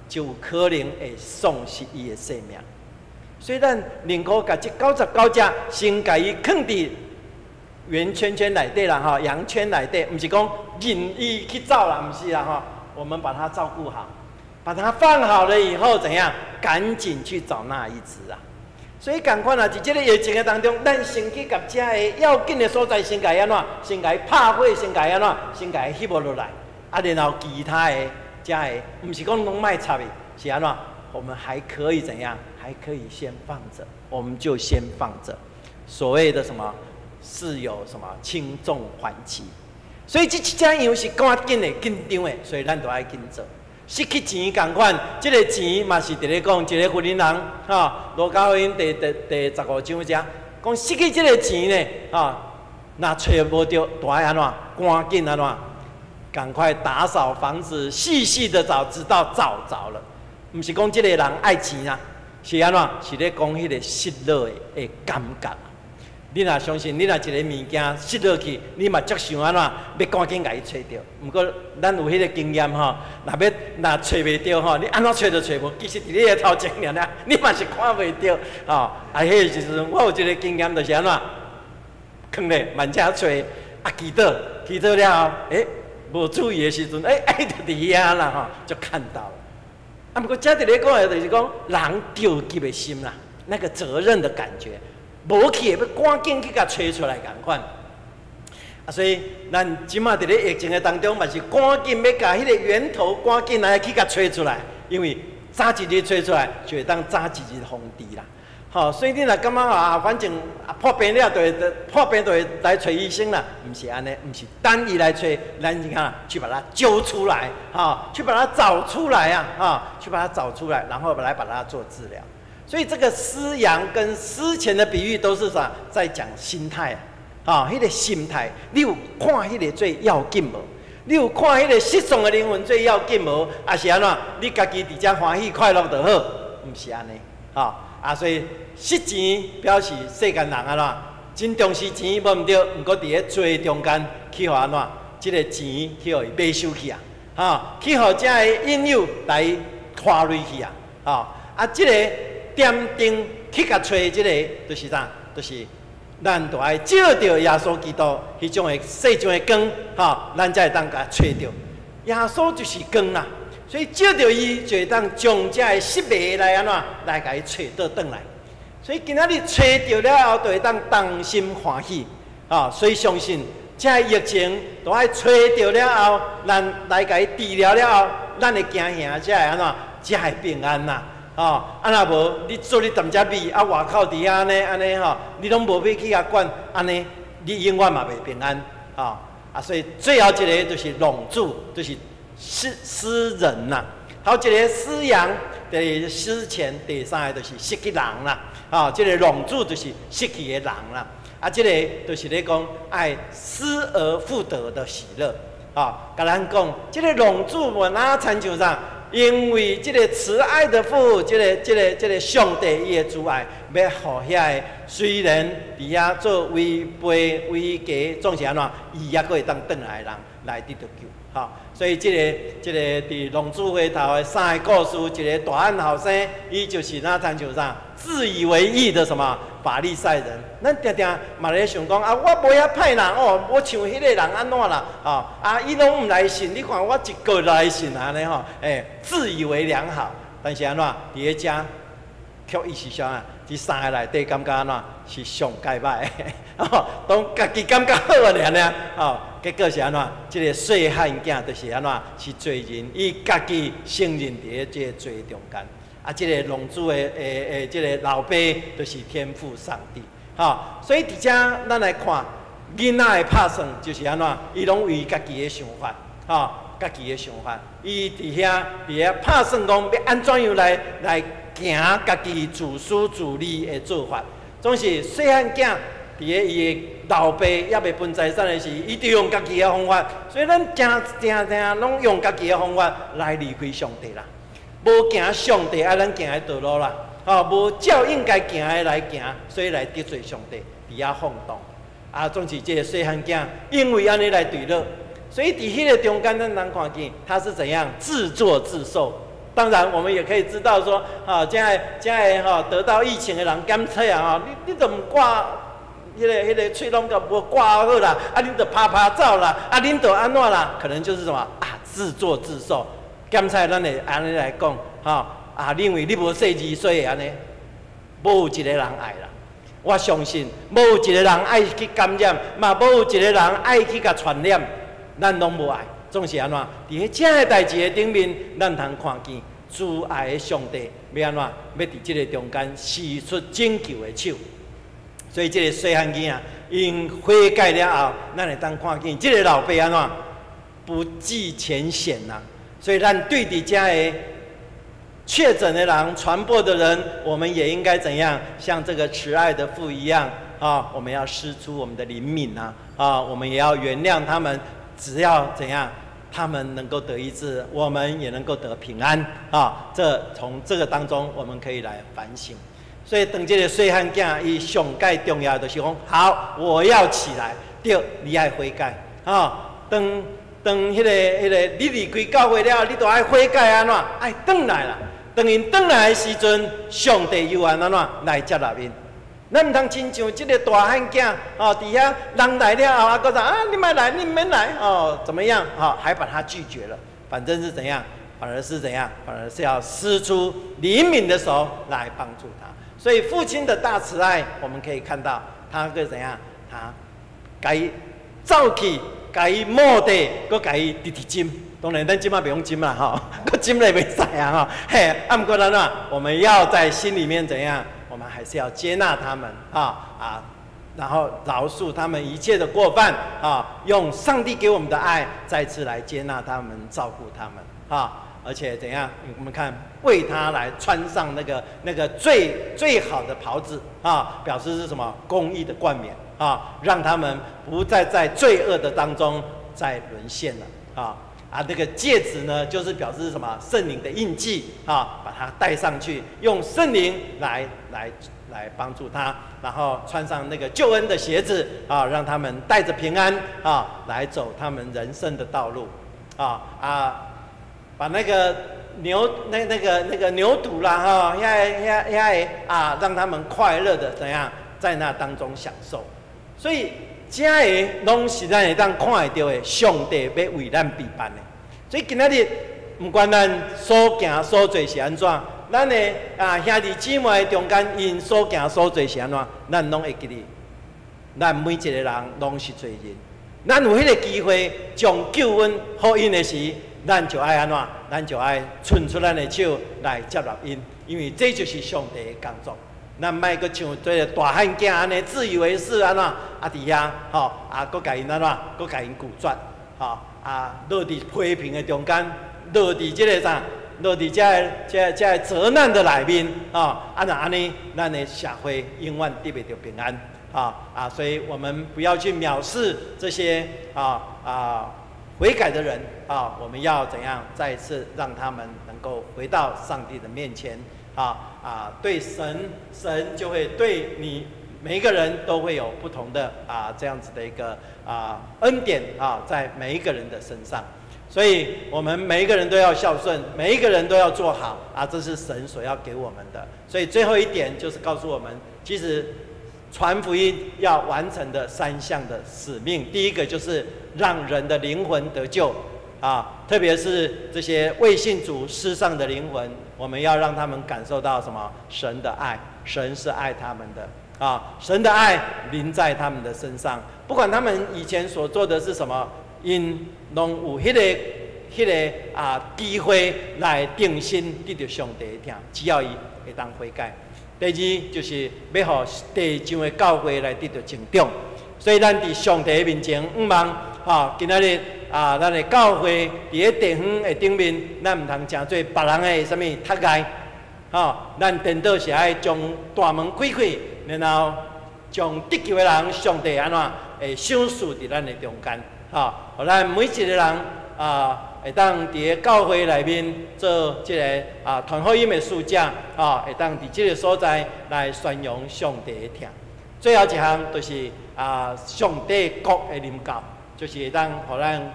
Speaker 4: 就有可能會喪失伊的性命。所以咱寧可共這99隻先共伊囥佇圓圈圈內底啦，吼，羊圈內底，毋是講任伊去走啦，毋是啦，吼，我們把它照顧好，把它放好了以後，怎樣？趕緊去找那一隻啊！所以仝款啊，佇這个疫情的當中，咱先去共遮个要緊的所在先共伊按怎？先共伊拍火，先共伊按怎？先共伊翕落來，啊，然後其他的遮个，毋是講攏莫插伊，是按怎？我們還可以怎樣？還可以先放着，我們就先放着。所謂的什麼？是有什麼輕重緩急？所以這七隻羊是趕緊的、緊張的，所以咱都愛緊做。失去錢仝款，這个錢嘛是佇咧講一个婦人人，吼，路加福音第15章遮講失去這个錢呢，吼，若揣無著，就愛按怎？趕緊按怎？趕快打掃房子，細細的找，直到找著了。毋是講這个人愛錢啊，是按怎？是咧講彼个失落的感覺。你若相信，你若一个物件失落去，你嘛足想按怎，欲趕緊共伊揣著。毋過咱有彼个經驗吼，若欲若揣袂著吼，你按怎揣都揣無。其實佇你的頭前爾爾，你嘛是看袂著吼。啊，彼个時陣我有一个經驗，就是按怎，囥咧慢遮揣，啊，祈禱，祈禱了後，無注意的時陣，就佇遐啦吼，就看到了。啊，毋過遮佇咧講的，就是講人著急的心啦，那個責任的感覺。無去的，欲趕緊去共揣出來仝款。啊，所以咱這馬佇咧疫情的當中，嘛是趕緊欲共彼个源頭趕緊來去共揣出來，因為早一日揣出來，就會當早一日防治啦。吼，所以你若感覺啊，反正啊破病了就會破病就會來揣醫生啦，毋是按呢，毋是等伊來揣，咱是看去把它揪出來，吼，去把它找出來啊，哈，去把它找出來，然後來把它做治療。所以這個失羊跟失錢的比喻都是啥？在講心態啊，彼個心態，你有看彼个最要緊無？你有看彼個失喪的靈魂最要緊無？抑是按怎？你家己佇遮歡喜快樂就好？毋是按呢，吼啊！所以失錢表示世間人按怎？真重視錢，無毋對，毋過佇咧濟中間去予按怎？這个錢去予伊買收去啊！吼，去予遮个引誘來拖累去啊！吼啊！這个點燈去共揣這个，就是啥？就是咱著愛照著耶穌基督彼種的世上的光，吼，咱才會當共揣著。耶穌就是光啦，所以照著伊就會當將遮个失迷來按怎來共伊揣倒轉來。所以今仔日揣著了後，就會當同心歡喜，啊！所以相信遮个疫情都愛揣著了後，咱來共伊治療了後，咱的行行才會按怎，才會平安啦。吼，啊若無你做你踮遮覕，啊外口佇遐按呢按呢吼，你攏無欲去共管，按呢你永遠嘛袂平安，吼啊！所以最後一个就是浪子，就是失人啦。頭一个失羊，第二个失錢，第三个就是失去人啦。吼，這个浪子就是失去的人啦。啊，這个就是咧講愛失而復得的喜樂。吼，共咱講，這个浪子嘛，若親像啥？因為這个慈愛的父，這個上帝伊的慈愛，欲予遐个雖然佇遐做違背違規，總是按怎，伊猶閣會當轉來的人來得著救。吼，所以這個佇浪子回頭的三个故事，一个大漢後生，伊就是若親像啥，自以為義的什麼法利賽人。咱定定嘛咧想講啊，我無遐歹啦，哦，無像彼个人按怎啦，哦，啊，伊攏毋來信，你看我一个來信按呢吼，欸，自以為良好，但是按怎佇咧遮，卻伊是啥啊？佇三个內底感覺按怎是上蓋歹的，哦，當家己感覺好爾爾，哦，結果是按怎？這个細漢囝就是按怎？是罪人，伊家己承認佇咧這个罪中間。啊，這个浪子的這个老爸就是天父上帝，吼，所以佇遮咱來看囡仔的拍算就是按怎？伊攏為家己的想法，吼，家己的想法，伊佇遐拍算講欲按怎樣來行家己自私自利的做法，總是細漢囝佇咧伊的老爸猶未分財產的時，伊就用家己的方法，所以咱誠定定攏用家己的方法來離開上帝啦，無行上帝愛咱行的道路啦，吼，無照應該行的來行，所以來得罪上帝，佇遐放蕩。啊，總是這个細漢囝因為按呢來墜落，所以佇彼个中間，咱通看見他是怎樣自作自受。當然，我們也可以知道說，啊，這个吼得到疫情的人檢測啊，你都毋掛，彼个喙攏共無掛好啦，啊，恁就拍拍走啦，啊，恁就按怎啦？可能就是什麼啊，自作自受。檢測咱會按呢來講，吼啊，認為你無洗二洗的按呢，無一个人愛啦。我相信，無一个人愛去感染，嘛無一个人愛去共傳染，咱攏無愛。總是按怎？佇彼這个代誌的頂面，咱通看見慈愛的上帝欲按怎？欲佇這个中間伸出拯救的手。所以這个細漢囡仔，𪜶悔改了後，咱會當看見這个老爸按怎？不計前嫌吶。所以咱對佇遮个確診的人、傳播的人，我們也應該怎樣？像這個慈愛的父一樣啊！我們要施出我們的憐憫啊！啊，我們也要原諒他們，只要怎樣？他們能夠得醫治，我們也能夠得平安啊！這從這個當中，我們可以來反省。所以，當這个細漢囝，伊上蓋重要就是講：好，我要起來，對，你愛悔改啊！當彼个你離開教會了，你就愛悔改按怎？愛轉來啦！當𪜶轉來的時陣，上帝又按怎來接納𪜶。咱毋通親像這个大漢囝哦，佇遐人來了後，啊，閣說啊，你莫來，你毋免來哦，怎麼樣？哦，還把他拒絕了。反正是怎樣？反而是怎樣？反而是要施出憐憫的手來幫助他。所以父親的大慈愛，我們可以看到他會怎樣？他共伊走去，共伊摸地，閣共伊直直斟。當然，咱這馬袂用斟啦，吼，閣斟咧袂使啊，吼。嘿，啊，毋過咱怎？我們要在心裡面怎樣？我們還是要接納他們啊啊，然後饒恕他們一切的過犯啊，用上帝給我們的愛再次來接納他們，照顧他們啊，而且怎樣？我們看為他來穿上那個最最好的袍子啊，表示是什麼？公義的冠冕啊，讓他們不再在罪惡的當中再淪陷了啊。啊，那個戒指呢，就是表示什麼？聖靈的印記啊，把它戴上去，用聖靈來幫助他，然後穿上那個救恩的鞋子啊，讓他們帶着平安啊來走他們人生的道路啊啊，把那個牛那個牛犢啦哈，遐遐遐个啊，讓他們快樂的怎樣在那當中享受，所以這个攏是咱會當看會著的，上帝欲為咱備辦的。所以今仔日，毋管咱所行所做是按怎，咱的啊兄弟姊妹中間，𪜶所行所做是按怎，咱攏會記得。咱每一个人攏是罪人，咱有彼个機會將救恩予𪜶的時，咱就愛按怎？咱就愛伸出咱的手來接納𪜶，因為這就是上帝的工作。咱莫閣像這个大漢囝按呢自以為是按怎？啊佇遐吼啊，閣共𪜶按怎？閣共𪜶拒絕，吼啊，落佇批評的中間，落佇這个啥？落佇這个責難的內面，吼啊若按呢，咱的社會永遠得袂著平安，啊啊！所以我們不要去藐視這些悔改的人啊，我們要怎樣再次讓他們能夠回到上帝的面前啊啊！對神，神就會對你每一個人都會有不同的啊這樣子的一個啊恩典啊，在每一個人的身上。所以我們每一個人都要孝順，每一個人都要做好啊！這是神所要給我們的。所以最後一點就是告訴我們，其實傳福音要完成的三項的使命，第一個就是讓人的靈魂得救啊，特別是這些未信主世上的靈魂，我們要讓他們感受到什麼？神的愛，神是愛他們的啊！神的愛臨在他們的身上，不管他們以前所做的是什麼。𪜶攏有彼個啊機會來重新得著上帝的疼，只要伊會當悔改。第二就是欲予地上的教會來得著成長，所以咱佇上帝的面前，向望吼，今仔日啊，咱的教會佇咧地方的頂面，咱毋通成做別人的啥物窒礙，吼，咱顛倒是愛將大門開開，然後將得救的人，上帝按怎會賞賜佇咱的中間。吼，予咱每一個人啊，會當佇咧教會內面做這个啊傳福音的使者，吼，會當佇這个所在來宣揚上帝的疼。最後一項就是啊，上帝國的臨到，就是會當予咱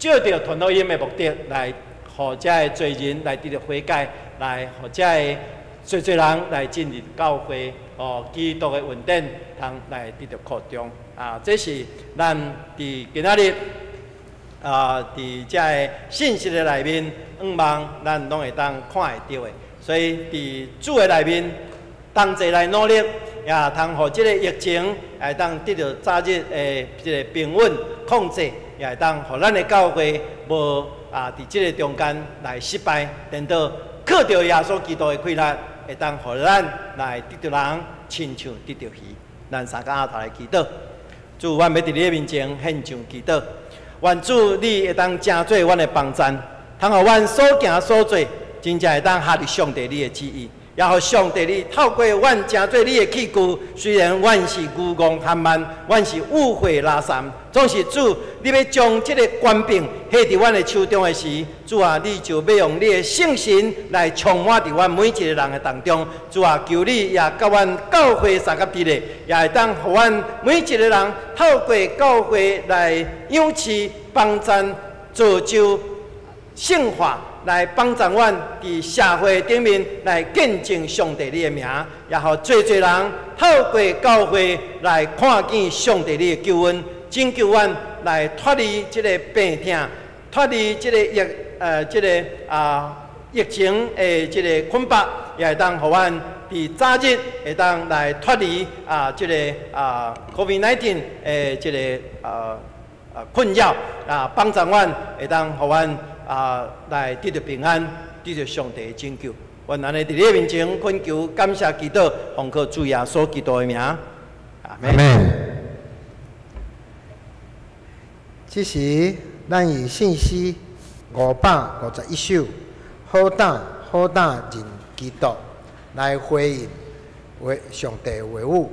Speaker 4: 藉著傳福音的目的，來予遮个罪人來得著悔改，來予遮个濟濟人來進入教會，哦，基督的恩典通來得著擴張。啊，這是咱佇今仔日啊，佇遮个信息的內面，向望咱攏會當看會著的。所以佇主的內面，同齊來努力，也通予這个疫情會當得著早日的這个平穩控制，也會當予咱的教會無啊佇這个中間來失敗，顛倒靠著耶穌基督的氣力，會當予咱來得著人，親像得著魚。咱三个阿頭來祈禱。主，阮欲佇你的面前獻上祈禱，願主你會當成做阮的幫贊，通予阮所行所做，真正會當合佇上帝你的旨意，也予上帝你透過阮成做你的器具。雖然阮是愚戇憨慢，阮是誤會垃圾，總是主，你欲將這个權柄下佇阮的手中的時，主啊，你就欲用你的聖神來充滿佇阮每一个人的當中。主啊，求你也佮阮教會相佮佇咧，也會當予阮每一個人透過教會來養飼、幫贊、造就、聖化，來幫助阮佇社會頂面來見證上帝你的名，也予濟濟人透過教會來看見上帝你的救恩，拯救阮來脫離這个病痛，脫離這个疫呃這个啊疫情的這个捆綁，也會當予阮佇早日會當來脫離啊這个啊 COVID-19 的這个困擾啊，幫助阮會當予阮啊來得著平安，得著上帝的拯救。阮按呢佇你的面前懇求感謝祈禱，奉靠主耶穌基督的名，阿門。
Speaker 1: 這時，咱以聖詩551首，好膽好膽認基督來回應話上帝話語。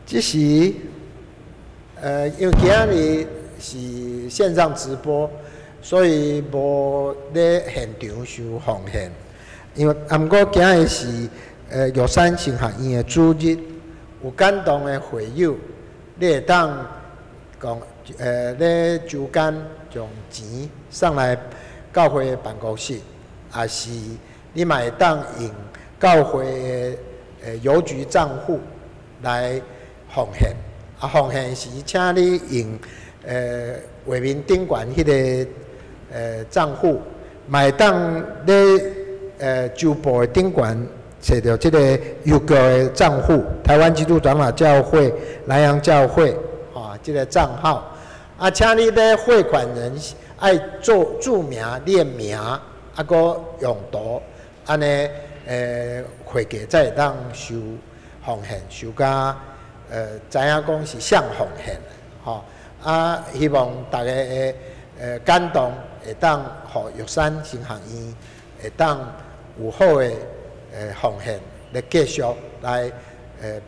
Speaker 1: 這時，因為今仔日是線上直播，所以無咧現場收奉獻。因為啊，毋過今日是玉山神學院的主日，有感動的會友，你會當講咧週間將錢送來教會的辦公室，抑是你嘛會當用教會的郵局帳戶來奉獻。啊，奉獻時，請你用畫面頂懸彼个帳戶，嘛會當咧周報的頂懸揣著這个郵局的帳戶，台灣基督長老教會南洋教會啊，這个帳號。啊，請你咧匯款人愛做註明你的名，啊，閣用途，按呢會計才會當收奉獻，收甲知影講是啥奉獻，吼啊，希望大家會感動，會當予玉山神學院會當有好的奉獻來繼續來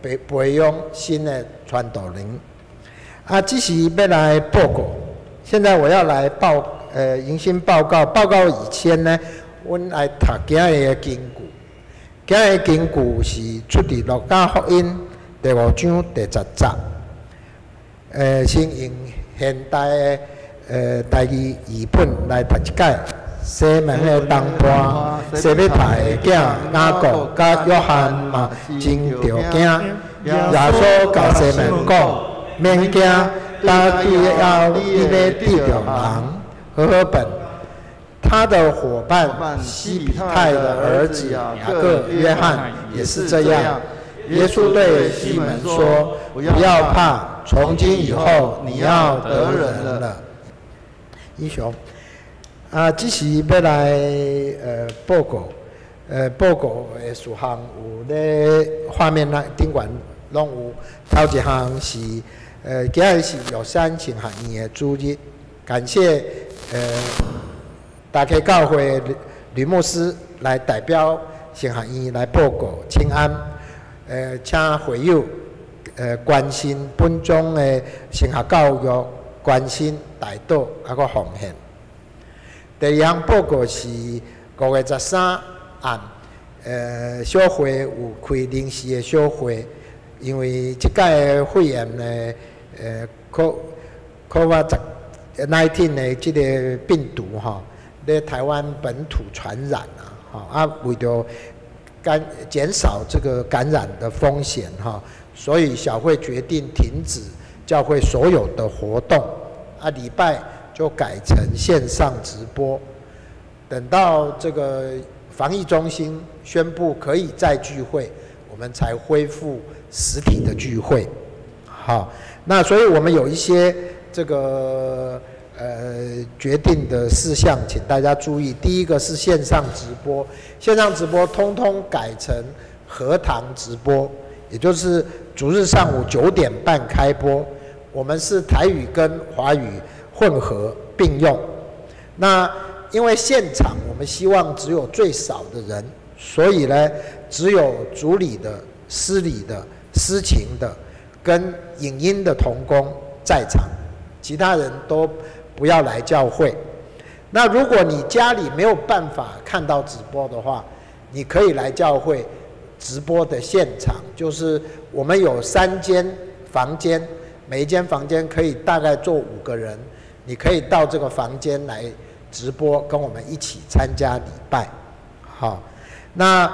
Speaker 1: 培養新的傳道人。啊，這是欲來報告。現在我要來報迎新報告。報告以前呢，阮來讀今日的經句。今日的經句是出佇路加福音第五章第十節。先用現代的台語譯本來讀一擺。西門的同伴西庇太的囝雅各佮約翰嘛真著驚。耶穌共西門講：免驚，打以後你欲釣著人。和合本，他的夥伴西庇太的兒子雅各、約翰也是這樣。耶穌對西門說：不要怕，從今以後你要得人了。以上啊，這是欲來報告，報告的事項有咧畫面內頂懸攏有。頭一項是今日是玉山神學院的主日，感謝大溪教會呂牧師來代表神學院來報告請安，請會友關心本宗的神學教育，關心代禱抑閣奉獻。第二項報告是5月13暗，小會有開臨時的小會，因為這擺的肺炎呢，COVID-19 的這个病毒吼，咧台灣本土傳染啊，吼啊，為著減少這個感染的風險哈，所以小會決定停止教會所有的活動，啊，禮拜就改成線上直播，等到這個防疫中心宣布可以再聚會，我們才恢復實體的聚會。好，那所以我們有一些這個決定的事項，請大家注意。第一個是線上直播，線上直播通通改成合堂直播，也就是主日上午9點半開播。我們是台語跟華語混合並用。那因為現場我們希望只有最少的人，所以呢，只有主禮的、司禮的、司琴的跟影音的同工在場，其他人都不要來教會。那如果你家裡沒有辦法看到直播的話，你可以來教會直播的現場，就是我們有三間房間，每一間房間可以大概坐五個人，你可以到這個房間來直播，跟我們一起參加禮拜。好，那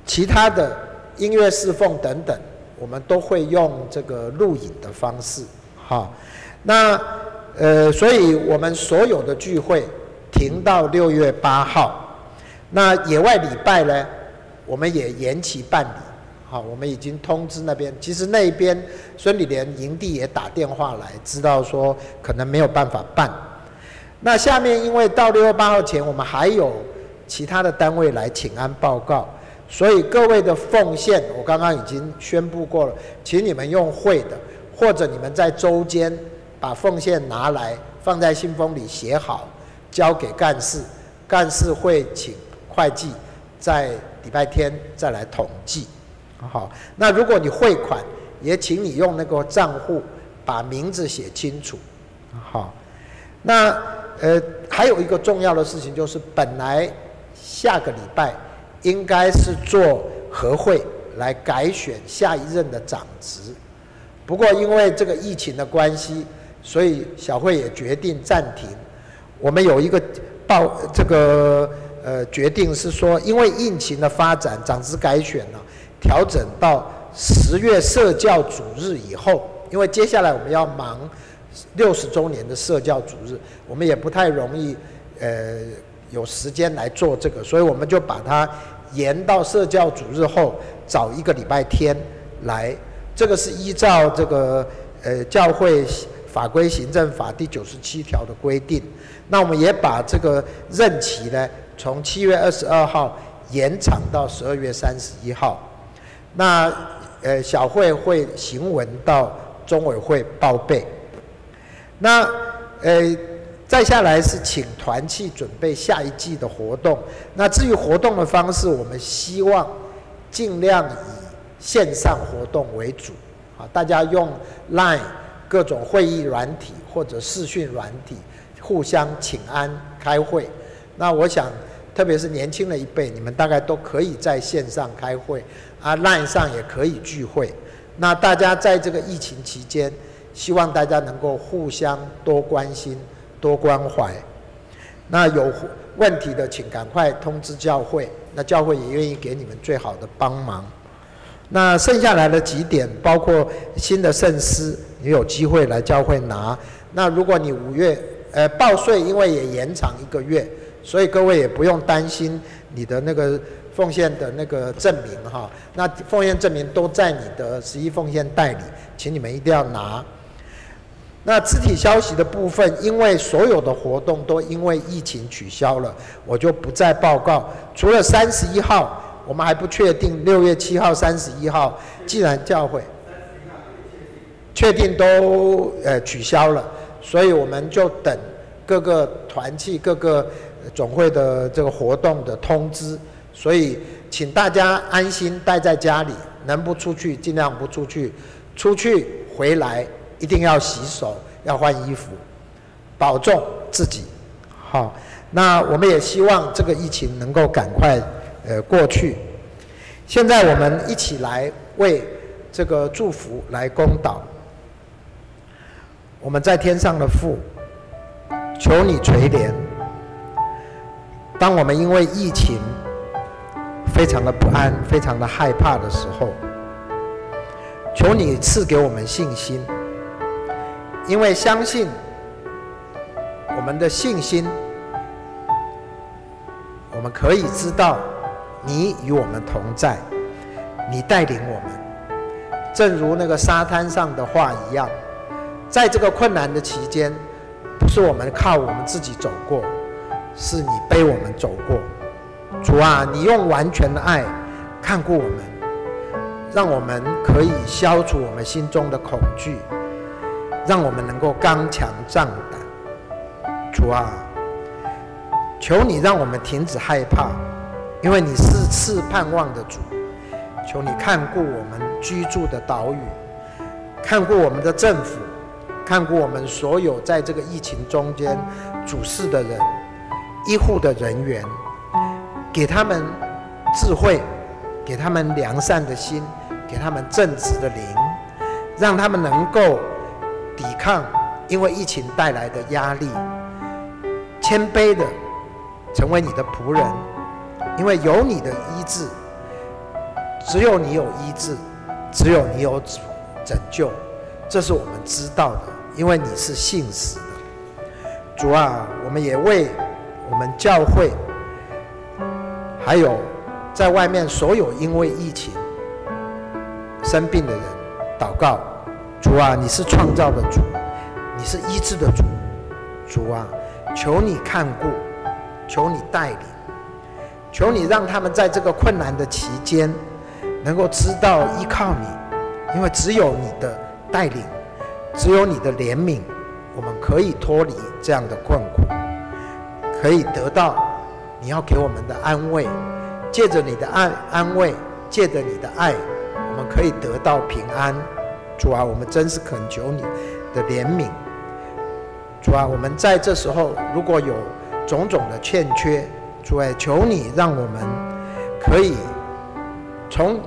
Speaker 1: 其他的音樂侍奉等等，我們都會用這個錄影的方式。好，那所以我們所有的聚會停到6月8號。那野外禮拜呢，我們也延期辦理。好，我們已經通知那邊，其實那邊孫理蓮營地也打電話來，知道說可能沒有辦法辦。那下面因為到6月8號前，我們還有其他的單位來請安報告，所以各位的奉獻，我剛剛已經宣布過了，請你們用匯的，或者你們在週間把奉獻拿來放在信封裡寫好，交給幹事，幹事會請會計在禮拜天再來統計。好，那如果你汇款，也请你用那个账户把名字写清楚。好，那还有一个重要的事情就是，本来下个礼拜应该是做合会来改选下一任的长执，不过因为这个疫情的关系，所以小会也决定暂停。我们有一个报这个决定是说，因为疫情的发展，长执改选呢，调整到10月社教主日以后，因为接下来我们要忙60周年的社教主日，我们也不太容易有时间来做这个，所以我们就把它延到社教主日后，找一个礼拜天来。这个是依照这个教会法规行政法第97条的规定。那我们也把这个任期呢，从7月22号延长到12月31号。那小会会行文到中委会报备。那再下来是请团契准备下一季的活动。那至于活动的方式，我们希望尽量以线上活动为主，啊，大家用 Line 各种会议软体或者视讯软体互相请安开会。那我想，特别是年轻的一辈，你们大概都可以在线上开会，啊，Line 上也可以聚会。那大家在这个疫情期间，希望大家能够互相多关心、多关怀。那有问题的，请赶快通知教会，那教会也愿意给你们最好的帮忙。那剩下来的几点，包括新的圣诗，你有机会来教会拿。那如果你5月，报税，因为也延长一个月，所以各位也不用担心你的那个奉献的那个证明哈。那奉献证明都在你的十一奉献袋里，请你们一定要拿。那肢体消息的部分，因为所有的活动都因为疫情取消了，我就不再报告。除了三十一号，我们还不确定6月7号、三十一号，既然教会确定都取消了，所以我们就等各个团契、各个总会的这个活动的通知。所以请大家安心待在家里，能不出去尽量不出去，出去回来一定要洗手，要换衣服，保重自己。好，那我们也希望这个疫情能够赶快过去。现在我们一起来为这个祝福来恭祷。我们在天上的父，求你垂怜。当我们因为疫情非常的不安、非常的害怕的时候，求你赐给我们信心。因为相信我们的信心，我们可以知道你与我们同在，你带领我们，正如那个沙滩上的话一样，在这个困难的期间，不是我们靠我们自己走过，是你背我们走过。主啊，你用完全的爱看顾我们，让我们可以消除我们心中的恐惧，让我们能够刚强壮胆。主啊，求你让我们停止害怕，因为你是赐盼望的主。求你看顾我们居住的岛屿，看顾我们的政府，看顾我们所有在这个疫情中间主事的人、医护的人员，给他们智慧，给他们良善的心，给他们正直的灵，让他们能够抵抗因为疫情带来的压力，谦卑的成为你的仆人，因为有你的医治，只有你有医治，只有你有拯救，这是我们知道的，因为你是信实的。主啊，我们也为我们教会，还有在外面所有因为疫情生病的人祷告。主啊，你是创造的主，你是医治的主。主啊，求你看顾，求你带领，求你让他们在这个困难的期间能够知道依靠你，因为只有你的带领，只有你的怜悯，我们可以脱离这样的困苦，可以得到你要给我们的安慰。借着你的安慰，借着你的爱，們可以得到平安。主啊，我們真是懇求你的憐憫。主啊，我們在這時候如果有種種的欠缺，主啊，求你讓我們可以從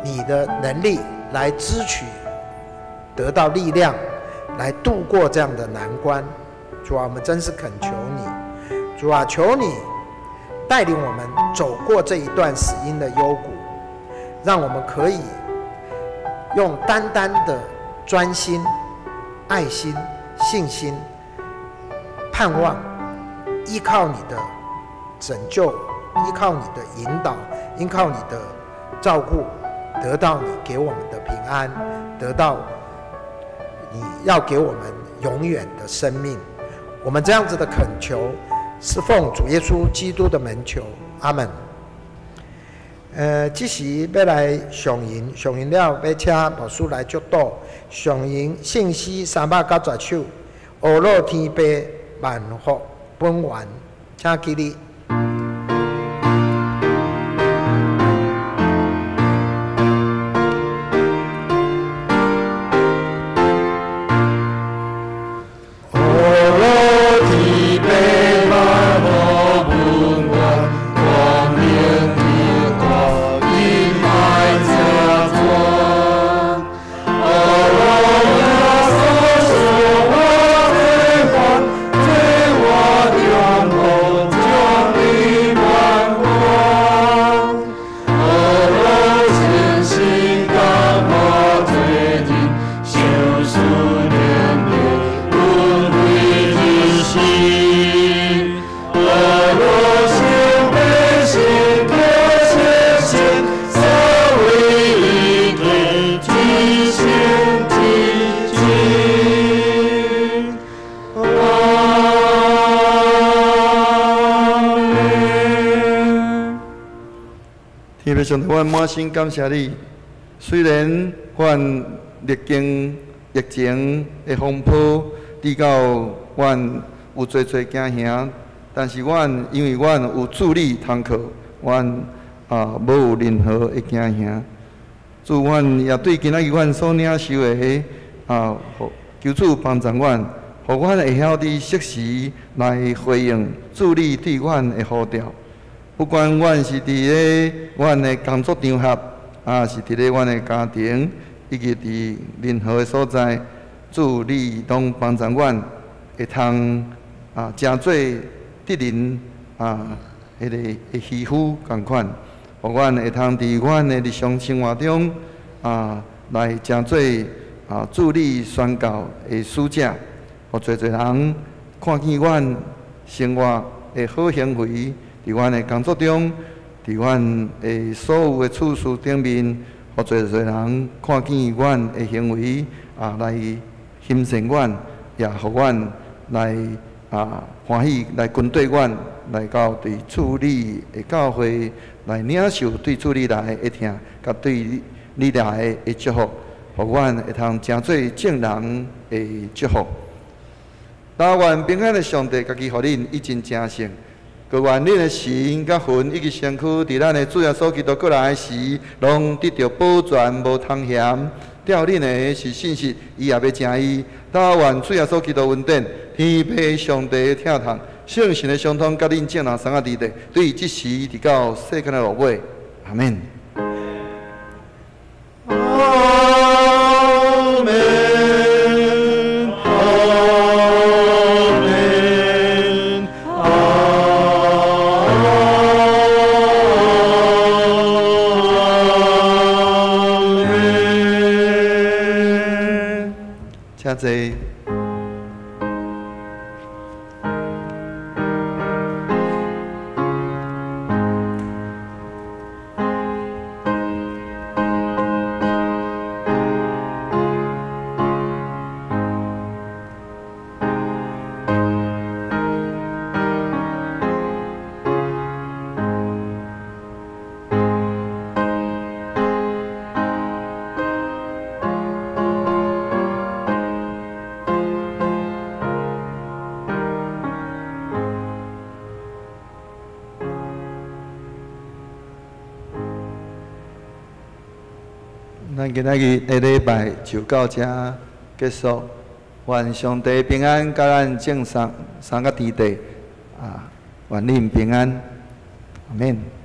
Speaker 1: 你的能力來支取，得到力量，來度過這樣的難關。主啊，我們真是懇求你。主啊，求你帶領我們走過這一段死蔭的幽谷，讓我們可以用單單的專心、愛心、信心、盼望，依靠你的拯救，依靠你的引導，依靠你的照顧，得到你給我們的平安，得到你要給我們永遠的生命。我們這樣子的懇求，是奉主耶穌基督的名求，阿門。這時欲來上銀，上銀了欲請牧師來祝禱。上銀聖詩390首，阿樂天父萬福本願，請起立。
Speaker 6: 天父上帝，阮滿心感謝你。雖然阮歷經疫情的風波，直到阮有濟濟驚嚇，但是阮因為阮有主你通靠，阮無有任何的驚嚇。主，阮也對今仔日阮所領受的求主幫助阮，予阮會曉佇適時來回應主你對阮的呼召。不管阮是佇咧阮的工作場合，是佇咧阮的家庭，以及佇任何的所在，主你攏幫助阮，會通誠做敵人彼个的漁夫仝款，予阮會通佇阮的日常生活中來誠做主你宣告的使者，予濟濟人看見阮生活的好行為。佇阮的工作中，佇阮的所有的處事頂面，予濟濟人看見阮的行為，來欣賞阮，也予阮來歡喜來跟綴阮，來到對主你的教會來領受對主你來的疼，佮對你來的祝福，予阮會通成做眾人的祝福。但願平安的上帝，家己予恁以真成聖。閣願恁的神佮魂以及身軀，佇咱的主耶穌基督閣來時，攏得著保全，無通嫌。吊恁的是信實，伊也欲成伊。但願主耶穌基督恩典，天父上帝的疼痛，聖神的相通，佮恁眾人相仔佇咧，對這時直到世間的落尾。阿們。
Speaker 5: 阿們。阿們。
Speaker 6: 請坐。咱今仔日的禮拜就到遮結束，願上帝平安，佮咱眾三三個弟弟啊，願恁平安，阿們。